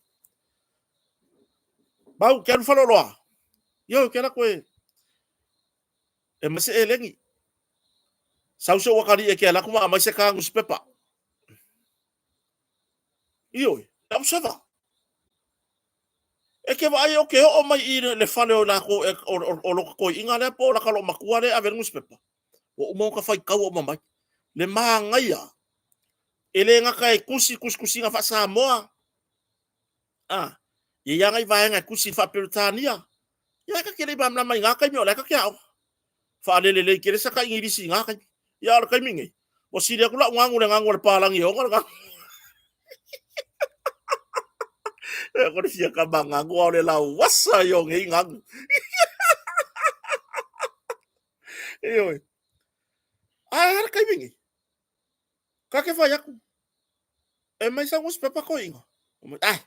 Mau, ke alu faleoloa. Ioe, ke alu atu e, e aumai se eleni. Sau si ou atalii e ke alu atu ma aumai se ta nusipepa. Ioe, le observer. E ke vaai o ke oo mai i le fale o lakou o lota toeaina lea po o lata loomatua lea e ave ai le nusipepa, ua uma ona faitau uma mai. Le manaia, e le gata e tusi tusitusiga faa-Samoa, a, e i ai lava nai vaega e tusi faa-Peretania. Ia, ta te le i malamalama i na taimi o la e ta te aoga. Faalelelei tele sa ta Igilisi i na taimi. Ia, a o le taimi nei, ua sili atu lau ganu i le ganu a le palagi e ona le ganu. E ko le fia kama ganu, a o le lauasa ia o nei ganu. Ioe. Ae a le taimi nei? Ka ke fai atu. E mai sau nusipepa toeaina. Ai,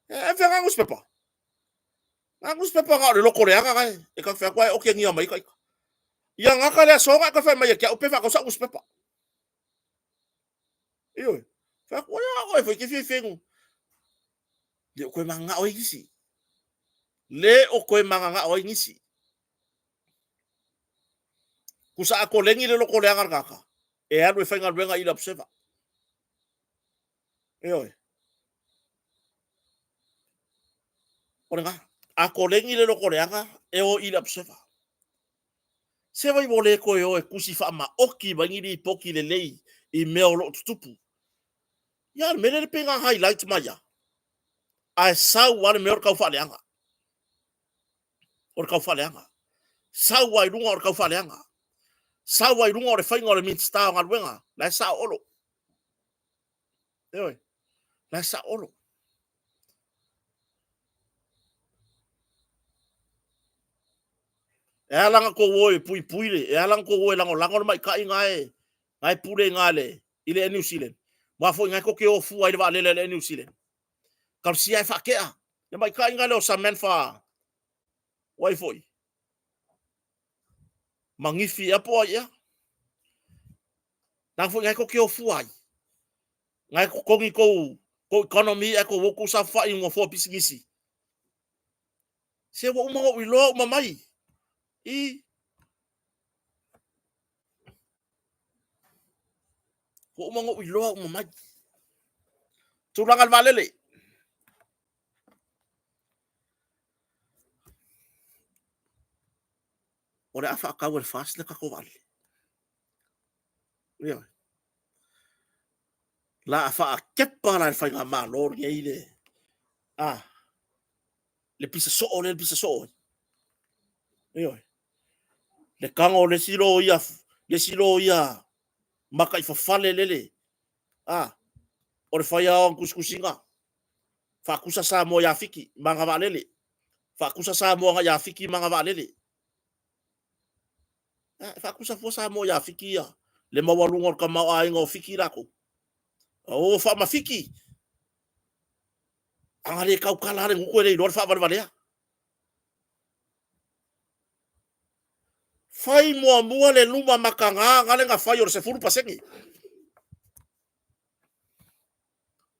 e fea ngā nusipepa? Ngā nusipepa ngā o le loko leaga gae. E ka fai atu ai okengia mai ka ika. Ia ngaka le aso nga ka fai mai e kia upe whakau sa nusipepa. Ioe. Fai atu ai a oe foi ke fia whengu. Le o koe mangangao ai nisi. Le o koe mangangao ai nisi. Kusa a kolengi le loko leaga le kaka. E alu e faigaluega i le observer. Ioe. O le ga. A kolegi le loko leaga, e o i le observer. Se vai ua le toe o e tusi faamaoti mai ni lipoti lelei i mea o lo o tutupu. Ia, o le mea lea le pei na highlight mai ia. Ae sau lava le mea o le tau faaleaga. O le tau faaleaga. Sau lava i luga o le tau faaleaga. Sau lava i luga o le faiga o le Minisita o Galuega, la e sao Olo. Ioe, la e sao Olo. E ala ona tou o e puipui le, e ala ona tou o e lagolago le maita'i na e, na e pule i na le, i le Air New Zealand. Aua foi na e tou te o fua ai le vaalele a le Air New Zealand. Kalosia e faatea. Le maitaiga lea o Samantha o ai foi? Magifi ea po o ai ea? Na foi ngai tou te o fua ai. Ngai totogi tou tou economy ae tou o tou saofafai i nofoa pisinisi. Se ua uma ona ou iloa uma mai. I Ua uma ona ou iloa uma mai. Tulaga le vaalele. O le a faatau e le FAST le tatou vaalele. Ioe. La a faakepa la e le faigamalo lenei le a le pisa soo lea le pisa soo ai. Ioe. Le tago o le isi loia, le isi loia mataifafale lele, a, o le fai lava o ana tusitusiga, faatusa Samoa ia Fiti ma ana vaalele, faatusa Samoa agai ia Fiti ma ana vaalele. E faatusa fua Samoa ia Fiti ia, le maualuga o le tamaoaiga o Fiti latou. O faamafiti, a na le tautala lava le gutu e le iloa le faavalevalea. Fai muamua le luma mataga gale na fai o le 10%.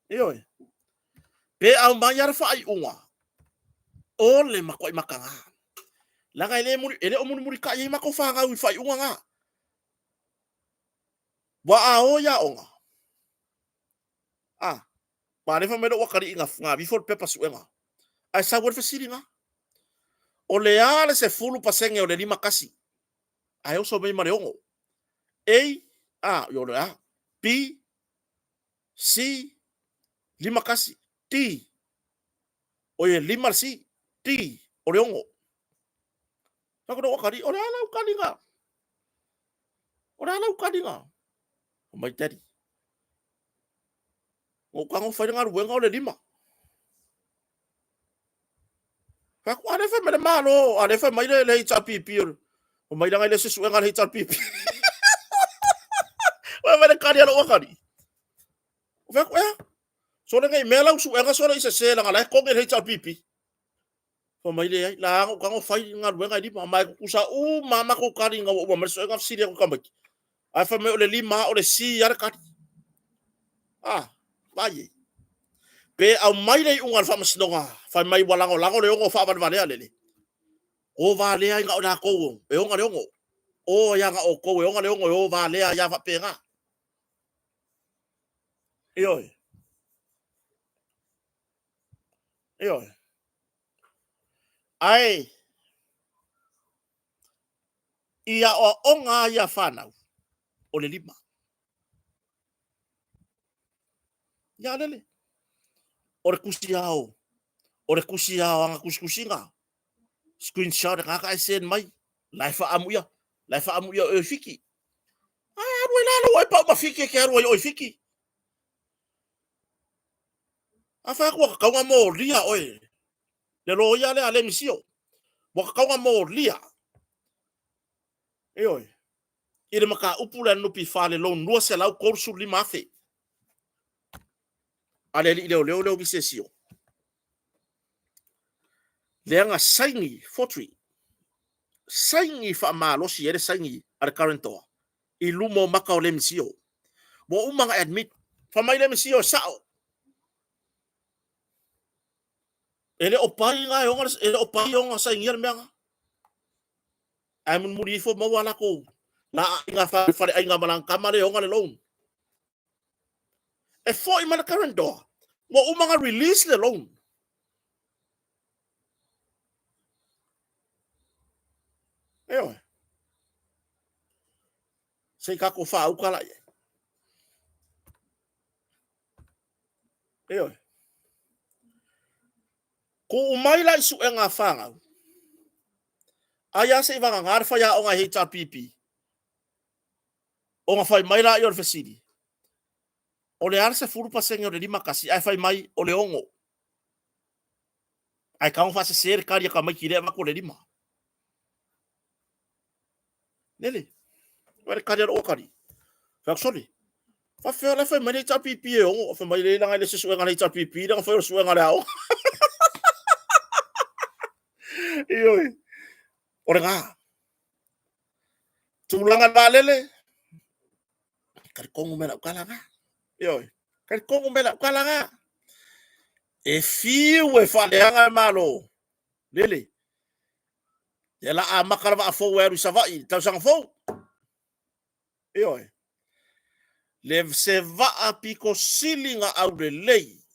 Ioe. Pe aumai lava le faaiuga, o le matuai mataga. Leaga e le, e le o mulimulitai ai matou fanau i faaiuga na. Ua a o i aoga, a, ma lea fai mai lou atalii na aveifo le pepa suega, ae sau ai le fesili na. O le a le 10% o le 51? Ae oso mai ma le 6. A, A, o le A, B, C, 51, D, oi e 5 le C, D, o le 6. Fai atu lou atalii, o le a lau taliga? O le a lau taliga? Fai mai, Daddy, na ou tago fai le galuega o le 5. Fai atu, a lea fai mai le Malo, a lea fai mai le HRPP, fai mai leaga e le o se suega a le HRPP. Fai mai le tali a lou atalii. Fai atu, ea, sole nei mea lau suega sole i sese leaga la e togi e le HRPP. Fai mai leai, la na ou tago fai galuega e lima, ma e tutusa uma lava matou tali ina ua uma mai le suega fesili atu i tamaiti. Ae fai mai o le lima o le C lava le tali. Ah, vai e. Pe aumai le iuga a le faamasinoga, fai mai ua lagolago le ono faavalevalea lele. O valea ai na o latou e ona le ono. O ai na outou e ona le ono e o valea ai lava faapena. Ioe. Ioe. Ae i aoaoga lava ia a fanau, o le lima. Ia lele. O le tusi ao, o le tusi ao ana tusitusiga, screenshot e tagata ae send mai, la e faaamu ia, la e faaamu ia o i Fiti. Ae alu ai la lou ai pau ma Fiti e te alu ai o i Fiti. A fai atu ua tatau ona molia oe, le loia lea a le misio, ua tatau ona molia. Ioe, i le mataupu lea a le NPF le loan $235,000 a le alii leoleo lea o Visesio. Lea na saini forgery, saini faamalosi ai le saini a le guarantor i luma o maka o le misio. Ua uma ona admit, fai mai le misio e sao. E le o pai na e ona, e le o pai ona sainia le mea na. Ae mulimuli ifo maua latou la aiga faleaiga ma lana tama le ona le loan. E foi mai le guarantor, ua uma ona release le loan. Ioe. Se i tatou faauka la i ai. Ioe. Tuu mai la i suega a fanau, ai lava se i vagana le faiaoga i HRPP, ona fai mai lea o le fesili, o le a le 10% o le 51, ae fai mai o le 6. Ae tago faasese le tali a tamaiti lea e avatu o le 5. Lele, o le tali a lou atalii. Fai atu, sole. Faafefea la e fai mai le HRPP e ono, fai mai le leaga e le se suega a le HRPP, leaga fai o le suega a le aoga. Ioe. O lena. Tulaga i le vaalele, talitonu mai lau tala lena. Ioe. Talitonu mai lau tala lena. E fiu e faaleaga le Malo, lele, ia la amata le vaa fou e alu i Savaii i le tausaga fou. Ioe. Le se vaa pito sili na aulelei,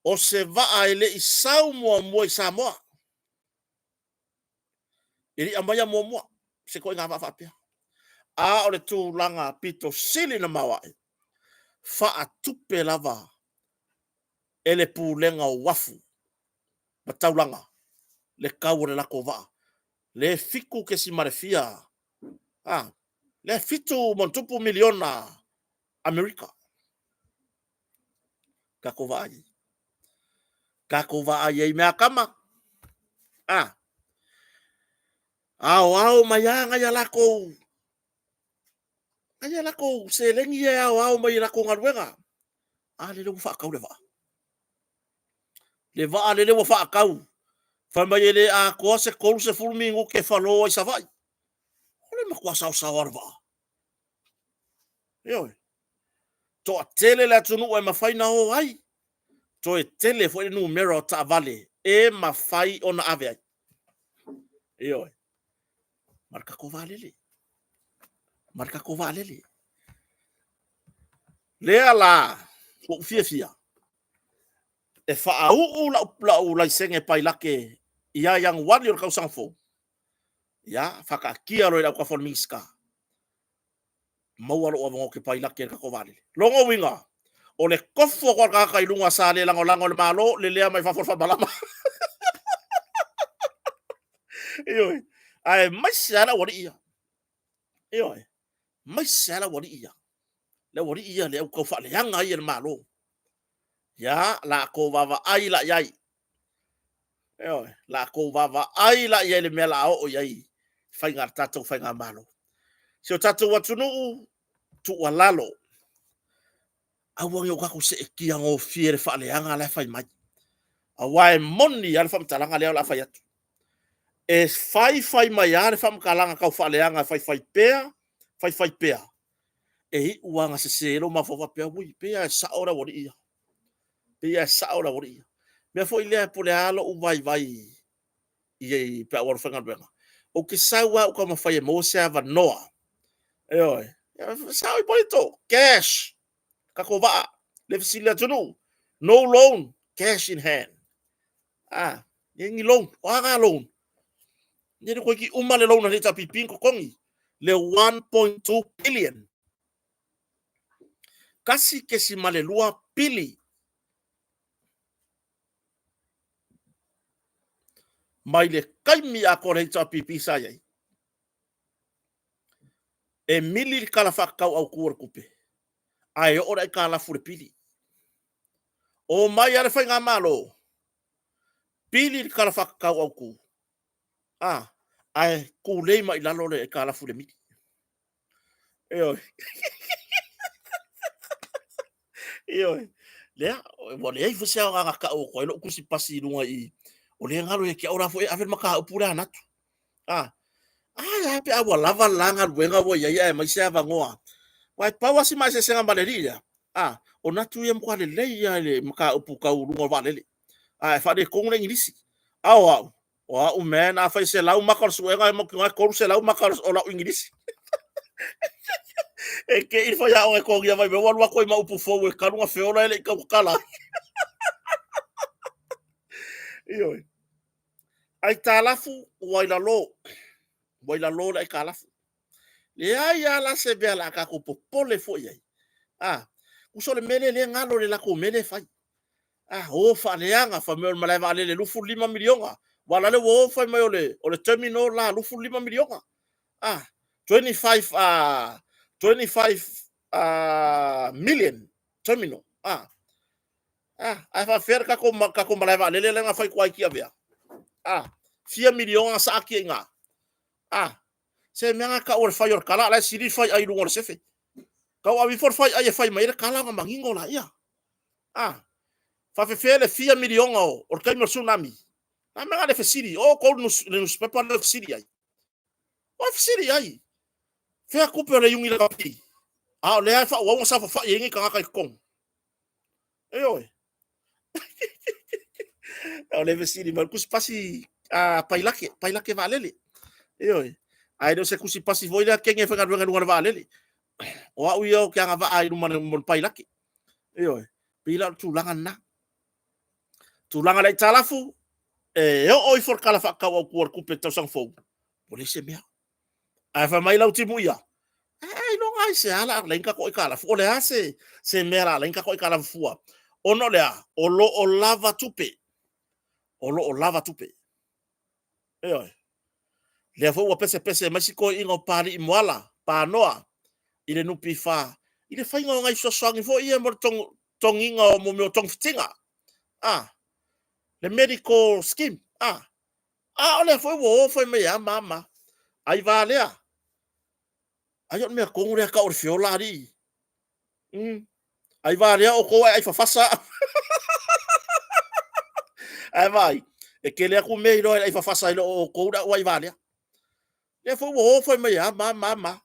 o se vaa e le i sau muamua i Samoa. E le i aumaia muamua se ituaiga vaa faapea. A o le tulaga pito sili na maoae, faatupe lava e le Pulega o Uafu ma Taulaga le tau o le latou vaa, le 7 kesima le fia, a, le 7+ miliona Amerika. Tatou vaai i ai. Tatou vaai i ai i meatama. A, aoao mai lava nai a latou, nai a latou seleni ia e aoao mai i latou galuega. A lele ua faatau le vaa. Le vaa lele ua faatau, fai mai e le atoa se 30 minute e falo ai i Savaii. O le matua saosaoa lava o le vaa. Ioe. Toatele le atunuu e mafai ona o ai, toe tele foi le numera o taavale e mafai ona ave ai. Ioe. Ma le tatou vaalele. Ma le tatou vaalele. Lea la, ua ou fiafia e faauu lau laisene pailate ia Ianuari o le tausaga fou, ia faataatia loa i autafa o le Minisita, maua lou avanoa ou te pailate i le tatou vaalele. Lona uiga, o le tofu atu lava o le tagata i luga sa le lagolago i le Malo, lelea mai fafo o le faamalama. Ioe, aemaise lava le aualii ia. Ioe, aemaise lava le aualii ia. Le aualii ia, le au taufaaleaga ia i le Malo. Ia, latou vaavaai la i ai. Ioe, latou vaavaai la i ai i le mea o le a oo i ai faiga a le tatou Faigamalo. Si o tatou atunuu, tuualalo, aua ne i o tatou seetia gofie i le faaleaga la e fai mai. Aua e moni lava le faamatalaga lea o le a fai atu. E fai fai mai lava le faamatalaga tau faaleaga e faifai pea, faifai pea, e iu lava ina sese ai lou mafaufau faapea, ui, pei lava e sao le aualii ia. Pei lava e sao le aualii ia. O le mea foi lea po o le a lou vaivai i pe a ou alu e faigaluega, ou te sau lava ou taumafai e maua se avanoa. Ioe. Sao ai cash, tatou vaa, le fesili i le atunuu, no loan, cash in hand. A, leai ni loan. O a na loan? E le toeitiiti uma le loan a le HRPP na totogi, le 1.2 billion. 1.2 pili mai le taimi atoa o le HRPP sa i ai, e mili le Tala Faatatau Autu o le Tupe, ae oo le aitalafu i le pili. O mai lava le Faigamalo, pili le Tala Faatatau Autu, a, ae tulei mai i lalo le aitalafu i le mili. Ioe. Ioe. Lea, ua leai foi se aoga na tau atu ai lou tusipasi i luga i i, o lea e galo ia te au la foi e ave le mataupu lea a Natu. A, a pe a ua lava la galuega ua i ai ae aumai se avanoa. Aua e pau lava si maeseesega ma le alii lea, a, o Natu ia e matua lelei lava i le mataupu tau luga o le vaalele, ae faaletonu le igilisi. A o au, O au man, afai e 100 maka o le suega, e mautinoa e 300 maka o lau Igilisi. E te i le faiaoga e togia mai mea ua alu atu ai ma upu fou e talu ona feola e le i tautatala. Ioe. Aitalafu ua i lalo. Ua i lalo le aitalafu. Leai lava la se mea o le a tatou popole foi i ai. A, uso le mea lea e galo i le latou mea lea e fai. A, o faaleaga, fai mai o le malae vaalele 25 miliona. Aua o lale ua o fai mai o le terminal la 25 miliona. A, 25, 25 million terminal. A, a, ae faafefea le tatou malae vaalele lea na fai i tua i Tiavea? A, fia miliona na saati ai i ina? A, se mea na tau o le fai o le tala, a o la e sili le fai ai i luga o le sefe. Tau ave ifo le faiai e fai mai ai le tala ona manino laia. A, faafefea le fia miliona o le taimi o le tsunami? A mea na le fesili, o outou le nusipepa lea e fesili ai. O e fesili ai, fea tupe o le iuni lakapi? A o lea e faaauau ona saofafai ai nei tagata i totonu. Ioe. O le fesili mai, tusipasi a pailate, pailate vaalele. Ioe. Ae le o se tusipasi foi lea kenge e faigaluega i luga o le vaalele. O au ia ou te agavaa i luma o le pailate. Ioe. Pei la o le tulaga lena. Tulaga le aitalafu, e oo ifo le Tala Faatatau Autu o le Tupe i le tausaga fou, ua leai se mea. Ae fai mai lau timuia, ailoga lava i se a o le a leai ni tatou aitalafu. O le a se mea o le a leai ni tatou aitalafu fua? Ona o le a? O lo o lava tupe. O lo o lava tupe. Ioe. Lea foi ua pesepese mai si toeaina o Papalii Moala, Panoa i le NPF i le faiga o nai fesoasoani foi ia mo le totogiina o mea o togafitiga. A, le medical scheme. A, a o lea foi ua o fai mai e a ma a ma a. Ai va lea. Ai o le mea tonu lea tau o le feola alii. Ai va lea outou ae ai fafasa. Ae vaai, e tele atu mea iloa i le ai fafasa i lo outou le au ai va lea. Lea foi ua o fai mai e a ma a ma a ma a.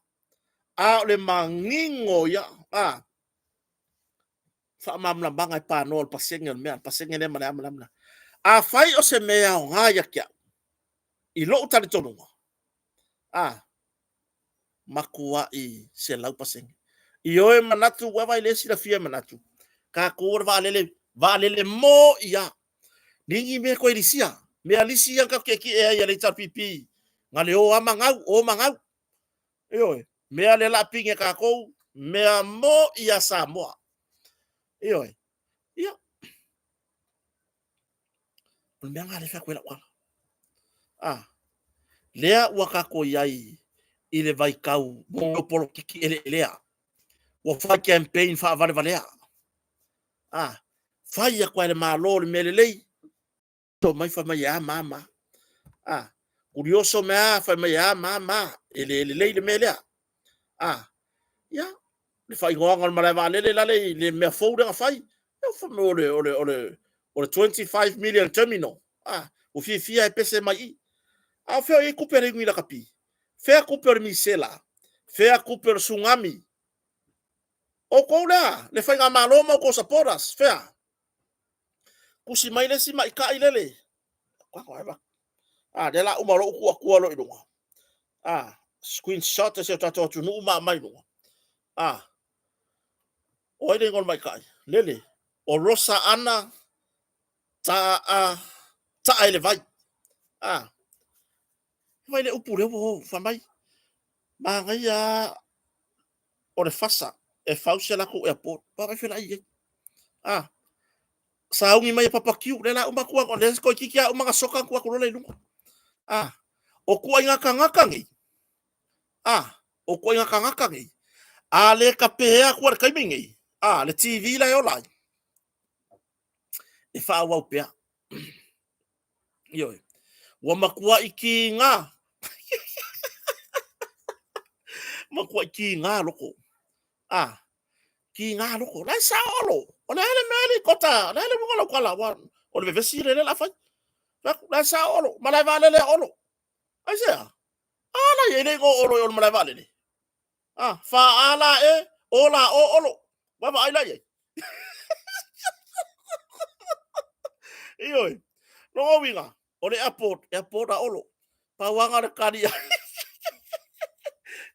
A o le manino ia, a, faamalamalamaga e panoa o le pasene o le mea, pasene lea ma le a ma le a ma le a. Afai o se mea e aoga ia te au, i lou talitonuga, a, matuai 100%. Ioe manatu, ua vaai le silafia e manatu, tatou o le vaalele, vaalele moi lava. Ni mea toe lisia, mea lisi ia na tatou tietie ai a le HRPP, na le o lava ma gau, o ma gau. Ioe, mea lea o le a pine e tatou, mea moi a Samoa. Ioe, ia, o le mea lena lea e fai atu ai lau tala. A, lea ua tatou i ai i le vaitau mo polokiki eleelea. Ua fai campaign faavalevalea. A, fai atu lava e le Malo le mea lelei, to mai fai mai e a ma a ma a. A, kurioso mai lava fai mai e a ma a ma a, e le lelei le mea lea. A, ia, le faaigoaga o le malae vaalele lale i le mea fou lea na fai, o le 25 million terminal. A, ua fiafia e pese mai i. A o fea o i ai tupe a le Iuni Lakapi? Fea tupe o le misela? Fea tupe o le tsunami? Outou lea, le faigamalo ma outou supporters, fea? Tusi mai le isi ma'itai lele. A, lea la uma lou tuu atua loa i luga. A, screenshot e si o tatou atunuu ma aumai luga. A, o ai le igoa o le ma'itai? Lele, o Rosa Ana Ta'a Ta'a i le vai. A, vai le upu lea ua fai mai. Manaia o le fasa e fau se latou airport. Vaai felai ai. A, sauni mai e Papa Q, lea la uma atu, lea toeitiiti lava uma na soka atu atu lola i luga. A, o tuaiga tagata nei, a, o tuaiga tagata nei, a le tape atu i le taimi nei, a, le TV la e ola ai, e faaauau pea. Ioe. Ua matuai kiga. Matuai kiga loko. A, kiga loko. La e sao Olo. O le a le mea le kota, o le a le uiga o lau tala, ua, o le vevesi le le la fai. La e sao Olo, malae vaalele a Olo. Aisea? A la i ai le igoa o Olo i o le malae vaalele. A, fa a la e, o la o Olo. Ua vaai la i ai. Ioe. Lona uiga, o le airport, airport a Olo. Pauaga le kali ai.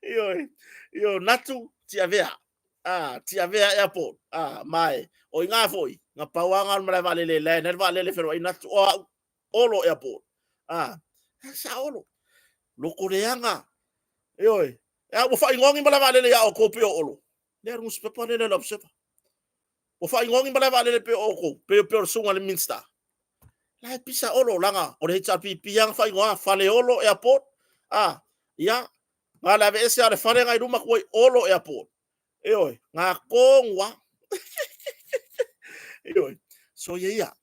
Ioe. Ioe, natu Tiavea. Ah, Tiavea Airport. Ah, mai. O inā foi, na pauaga o le malae vaalele land, le vaalele feloai natu o au Olo Airport. Ah, sa Olo. Loko leaga. Ioe. A ua faaigoa ni malae vaalele ia outou pei o Olo. Lea le nusipepa lea le Observer. Ua faaigoa ni malae vaalele pei o outou, pei o le susuga i le Minista. La e pisa Olo, leaga o le HRPP lava na faaigoa Faleolo Airport. Ah, ia, na o le aveese lava o le fale na i luma atu ai Olo Airport. Ioe, na tonu lava. Ioe, soia ia.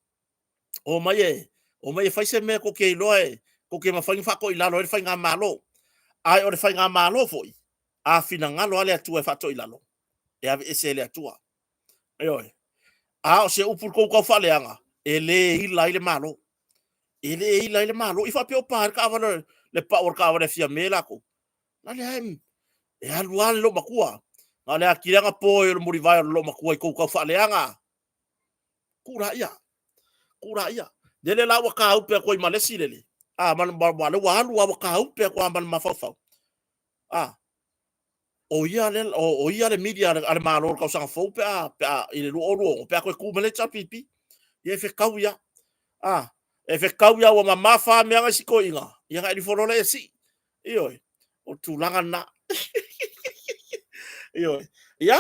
Omai e, omai e fai se mea tou te iloa e, tou te mafai ona faatoilalo ai le faigamalo. Ae o le faigamalo foi, a finagalo lava le Atua e faatoilalo, e aveese e le Atua. Ioe. A o se upu i le tou tau faaleaga, e le ila ai le Malo. E le ila ai le Malo. I faapea o pa ai le taavale, le pau o le taavale a Fiame latou. Na lea e, e alu lava le loomatua. Na o le atili lava ona poe o le mulivae o le loomatua i tou tau faaleaga. Tuu laia. Tuu laia. Lele la ua taupe atu ai ma le isi lele. A, ma, ma, ma, lea ua alu lava ua taupe atu lava ma le mafaufau. A, o ia le, o, o ia le media a le Malo i le tausaga fou pe a, pe a, i le 2026, pe a toe tu mai le HRPP. Ia e fetau ia. A, e fetau ia ua mamafa mea na isi toeaiina, ia ona alu ifo loa lea e sii. Ioe, o le tulaga lena. Ioe. Ia,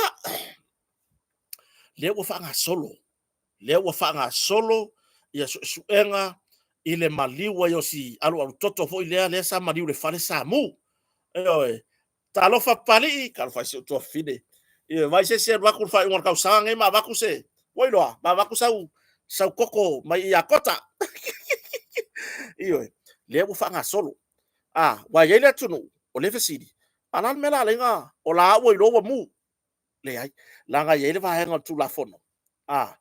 lea ua faagasolo, lea ua faagasolo ia suesuega i le maliu ai o si alualutoto foi lea, lea sa maliu i le fale sa mu. Ioe. Talofa Papalii, talofa e si ou tuafafine. Ioe, vaai se isi alu atu i le faaiuga o le tausaga lenei ma avatu se, ua iloa, ma avatu sau, sau koko mai Iakota. Ioe, lea ua faagasolo. A, ua i ai le atunuu, o le fesili, a o le a le mea o le a ala ai ona, o la ua iloa ua mu. Leai, leaga e i ai le vaega o le Tulafono, a,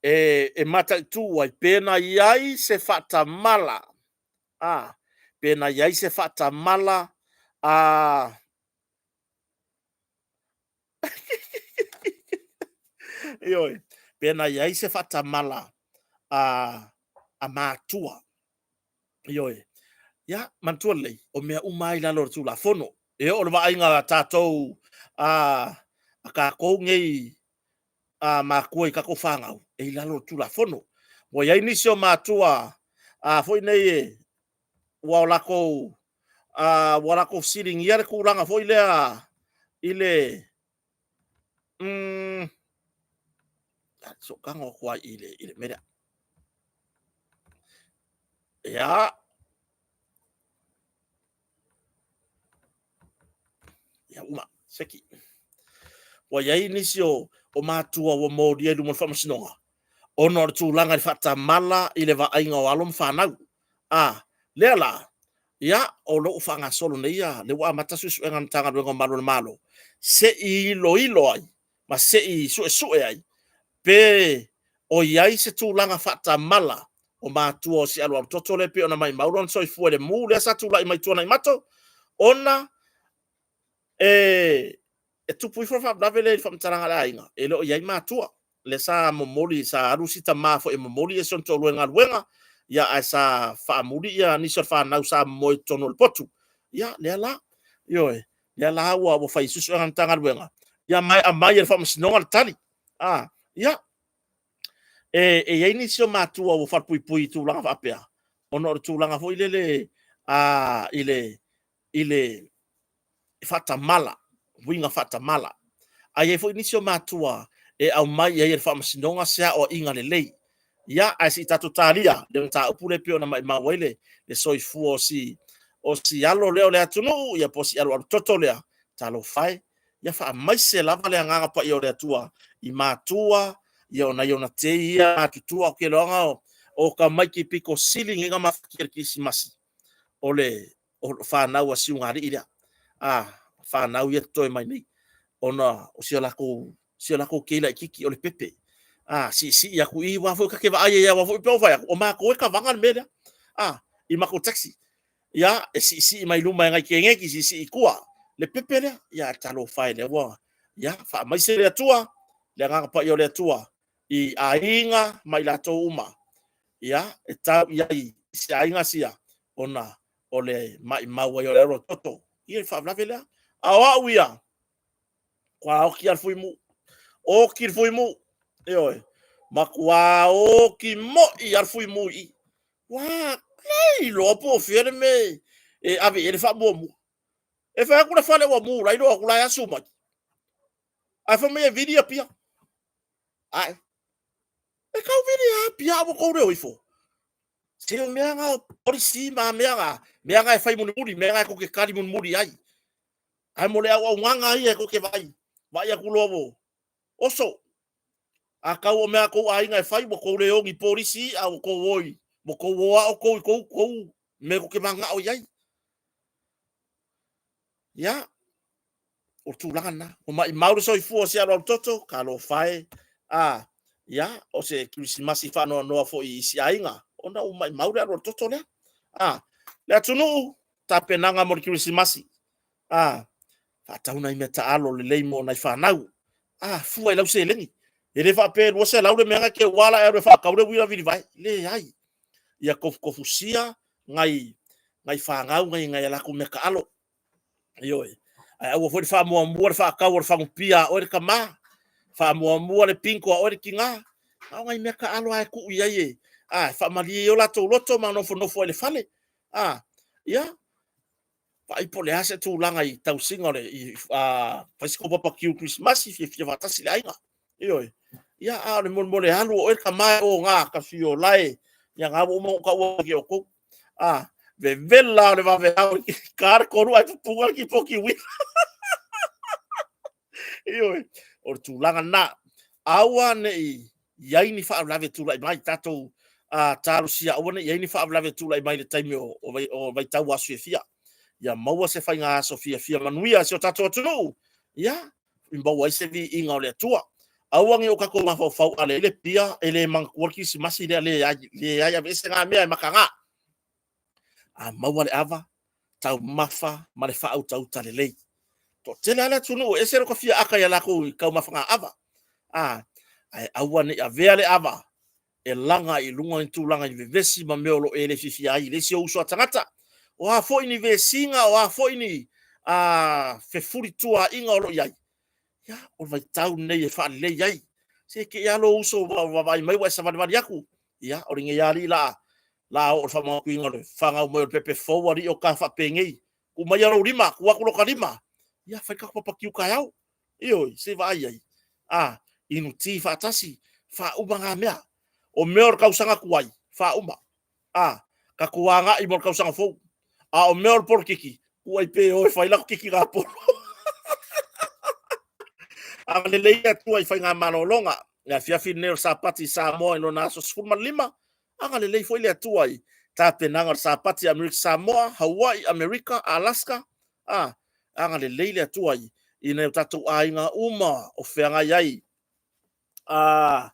e, e mataitu ai pe na i ai se faatamala, a, pe na i ai se faatamala, a, ioe, pe na i ai se faatamala a, a matua. Ioe. Ia, manatua lelei, o mea uma lava i lalo o le Tulafono. E oo i le vaaiga a tatou, a, a tatou nei a matua i tatou fanau, e i lalo o le Tulafono. Ua i ai nisi o matua a foi nei e, ua o latou, a, ua latou fesiligia le tulaga foi lea i le, se i ou tago atu lava i le, i le mea lea. Ia. Ia uma, seki. Ua i ai nisi o, o matua ua molia i luma o le faamasinoga, ona o le tulaga i le faatamala i le vaaiga o alo ma fanau. A, lea la, ia, o lo o faagasolo nei, ia, lea ua amata suesuega a le Matagaluega o Malu o le Malo, se i iloilo ai ma se i suesue ai pe o i ai se tulaga faatamala o matua o si alualutoto lea pei ona maimau lona soifua i le mu lea sa tulai mai Tuanaimato, ona e, e tupu ifo le faalavelave lea i le faamatalaga a le aiga, e le o i ai matua. Lea sa momoli, sa alu si tama foi e momoli si ona toalua i galuega, ia ae sa faamuli ia nisi o le fanau sa momoe i totonu o le potu. Ia, lea la, ioe, lea la ua, ua fai suesuega a le Matagaluega, ia ma e aumai e le Faamasinoga le tali. A, ia, e, e i ai nisi o matua ua falepuipui i tulaga faapea, ona o le tulaga foi lele a, i le, i le faatamala, uiga faatamala. Ae i ai foi nisi o matua e aumai i ai e le Faamasinoga se aoaiga lelei. Ia, ae se i tatou talia le mataupu lea pei ona maimau ai le, le soifua o si, o si alo lea o le atunuu, ia po o si alualutoto lea, talofa e. Ia faamaise lava le agaga paia o le Atua i matua, ia o nai ona tei ia matutua. Ou te iloaina o, o tamaiti pito sili nei ona mafatia i le Kerisimasi, o le o fanau a Siugalii lea, a fanau ia totoe mai nei, ona o si o latou, si o latou tei laitiiti o le pepe. A siisii atu i, aua foi ta te vaai ai, aua foi pei ona fai atu, o matou e kavaga le mea lea, a, i matou taxi. Ia, e siisii mai luma e nai keneti, siisii i tua, le pepe lea. Ia, ae talofa e, lea ua, ia, faamaise le Atua, le Agaga Paia o le Atua i aiga ma i latou uma, ia, e tau i ai i se aiga sia, ona o le maimau ai o le alualutoto. Ia, le faalavelave lea. A o au ia, kua oti lava le fuimu. Oti le fuimu. Ioe. Matua oti moi lava le fuimu i i. Ua le iloa po o fea le mea e ave i ai le faamuamua. E fai atu le fale ua mu, la e iloa atu la e asu mai. Ae fai mai e vili Apia. Ae, e tau vili lava Apia a ua tou le o ifo. Se o mea na o polisi ma mea na, mea na e fai mulimuli, mea na e tou te tali mulimuli ai. Ae mo le auaunaga ia e tou te vaai, vaai atu loa ua oso. A tau o mea a tou aiga e fai, ua tou le o ni polisi, a ua tou o i, ua tou o lava outou i tou, tou mea tou te mananao i ai. Ia. O le tulaga lena. Ua maimau le soifua o si alualutoto, talofa e, a, ia, o se kerisimasi faanoanoa foi i isi aiga, ona ua maimau le alualutoto lea. A, le atunuu, tapenaga mo le kerisimasi. A, faatau nai mea taalo lelei mo nai fanau. A, fua i lau seleni. E le faapea e 200 le mea na te ua la e alu e faatau le uila vilivae. Leai. Ia tofutofusia nai nai fanau nai nai a latou mea taalo. Ioe. Ae aua foi le faamuamua le faatau o le fagupia a oe le tama, faamuamua le bingo a oe le tina. A o nai mea taalo lava e tuu i ai e, a, e faamalie ai o latou loto ma nofonofo ai i le fale. A, ia, vaai po o le a se tulaga i tausiga o le, i, a, fai se tou babakiu Kerisimasi, fiafia faatasi le aiga. Ioe. Ia, a o le mea o le alu o oe le tama e oga Tafiola e, ia na ua uma ona ou taua ia te outou. A, vevela o le vaveao i ka le tolu ae pupuna le kipoti uila. Ioe, o le tulaga lena. Aua ne i i ai ni faalavelave tulai mai, tatou talosia aua ne i i ai ni faalavelave tulai mai i le taimi o, o, o vaitau aso fiafia. Ia maua se faiga aso fiafia manuia i si o tatou atunuu. Ia, i maua ai se viiga o le Atua. Aua ne i o tatou mafaufau a leai le pia e le manatua le Kirisimasi lea, leai, leai, aveese na mea e mataga. A maua le ava, taumafa ma le faautauta lelei. Toatele lava le atunuu e ese le fia aka ia latou i taumafaga ava. A, ae aua ne i avea le ava e laga i luga ni tulaga i vevesi ma mea o lo o e le fiafia ai i le isi ou uso a tagata. O a foi ni vesiga, o a foi ni fefulituaaiga o lo o i ai, ia, o le vaitau lenei e faalelei ai. Se te i lava lou uso ua vaavaai mai ua e savalivali atu, ia, o lenei lava alii la oo i le faamanatuina o le fanau mai o le pepe fou alii o ta faapenei. Tuu maia lou lima, tuu atu lota lima, ia, fai le tatou babakiu taeao. Ioe, se i vaai ai. A, inu ti faatasi, faauma na mea. O mea o le tausaga tuai, faauma. A, tatou agai mo le tausaga fou. A o mea o le polokiki, tuu ai pea e o e fai latou kikiga polo. Agalelei le Atua i faigamalologa. Le afiafi lenei o le Sapati i Samoa i lona aso 15, agalelei foi le Atua i tapenaga o le Sapati i Amerika Samoa, Hawaii, Amerika, Alaska, a, agalelei le Atua i, i nai o tatou aiga uma o feagai ai a,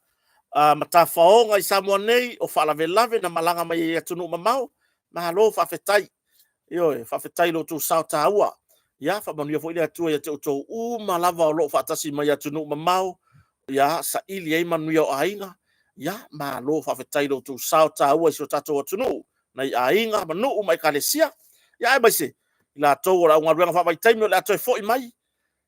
a matafaoga i Samoa nei, o faalavelave na malaga mai ai i atunuu mamao. Malo faafetai. Ioe, faafetai i lo outou sao taua. Ia, faamanuia foi le Atua ia te outou uma lava o lo o faatasi mai i atunuu mamao, ia saili ai manuia o aiga. Ia, malo faafetai i lo outou sao taua i si o tatou atunuu, nai aiga ma nuu ma ekalesia. Ia aemaise i latou o le augaluega faavaitaimi o le a toe foi mai,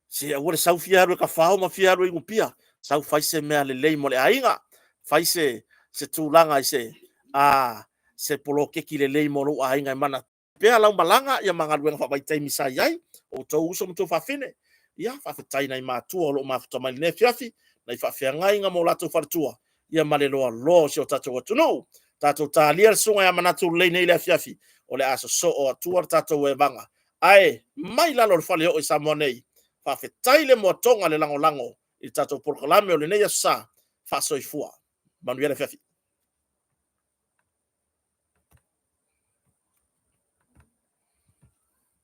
se aua le sau fia alu e tafao ma fia alu e inupia, sau fai se mea lelei mo le aiga, fai se, se tulaga i se, a, se poloketi lelei mo lou aiga e mana pea lau malaga ia ma galuega faavaitaimi sa i ai, outou uso ma tuafafine. Ia, faafetai nai matua o lo o mafuta mai lenei afiafi, nai faafeagaiga ma o latou faletua, ia ma le loaloa o si o tatou atunuu. Tatou talia le susuga ia Manatu Lelei nei i le afiafi, o le a sosoo atua le tatou evaga. Ae mai lalo o le faleoo i Samoa nei, faafetai le moatoga le lagolago i le tatou polokalame o lenei Aso Sa, faasoifua. Manuia le afiafi.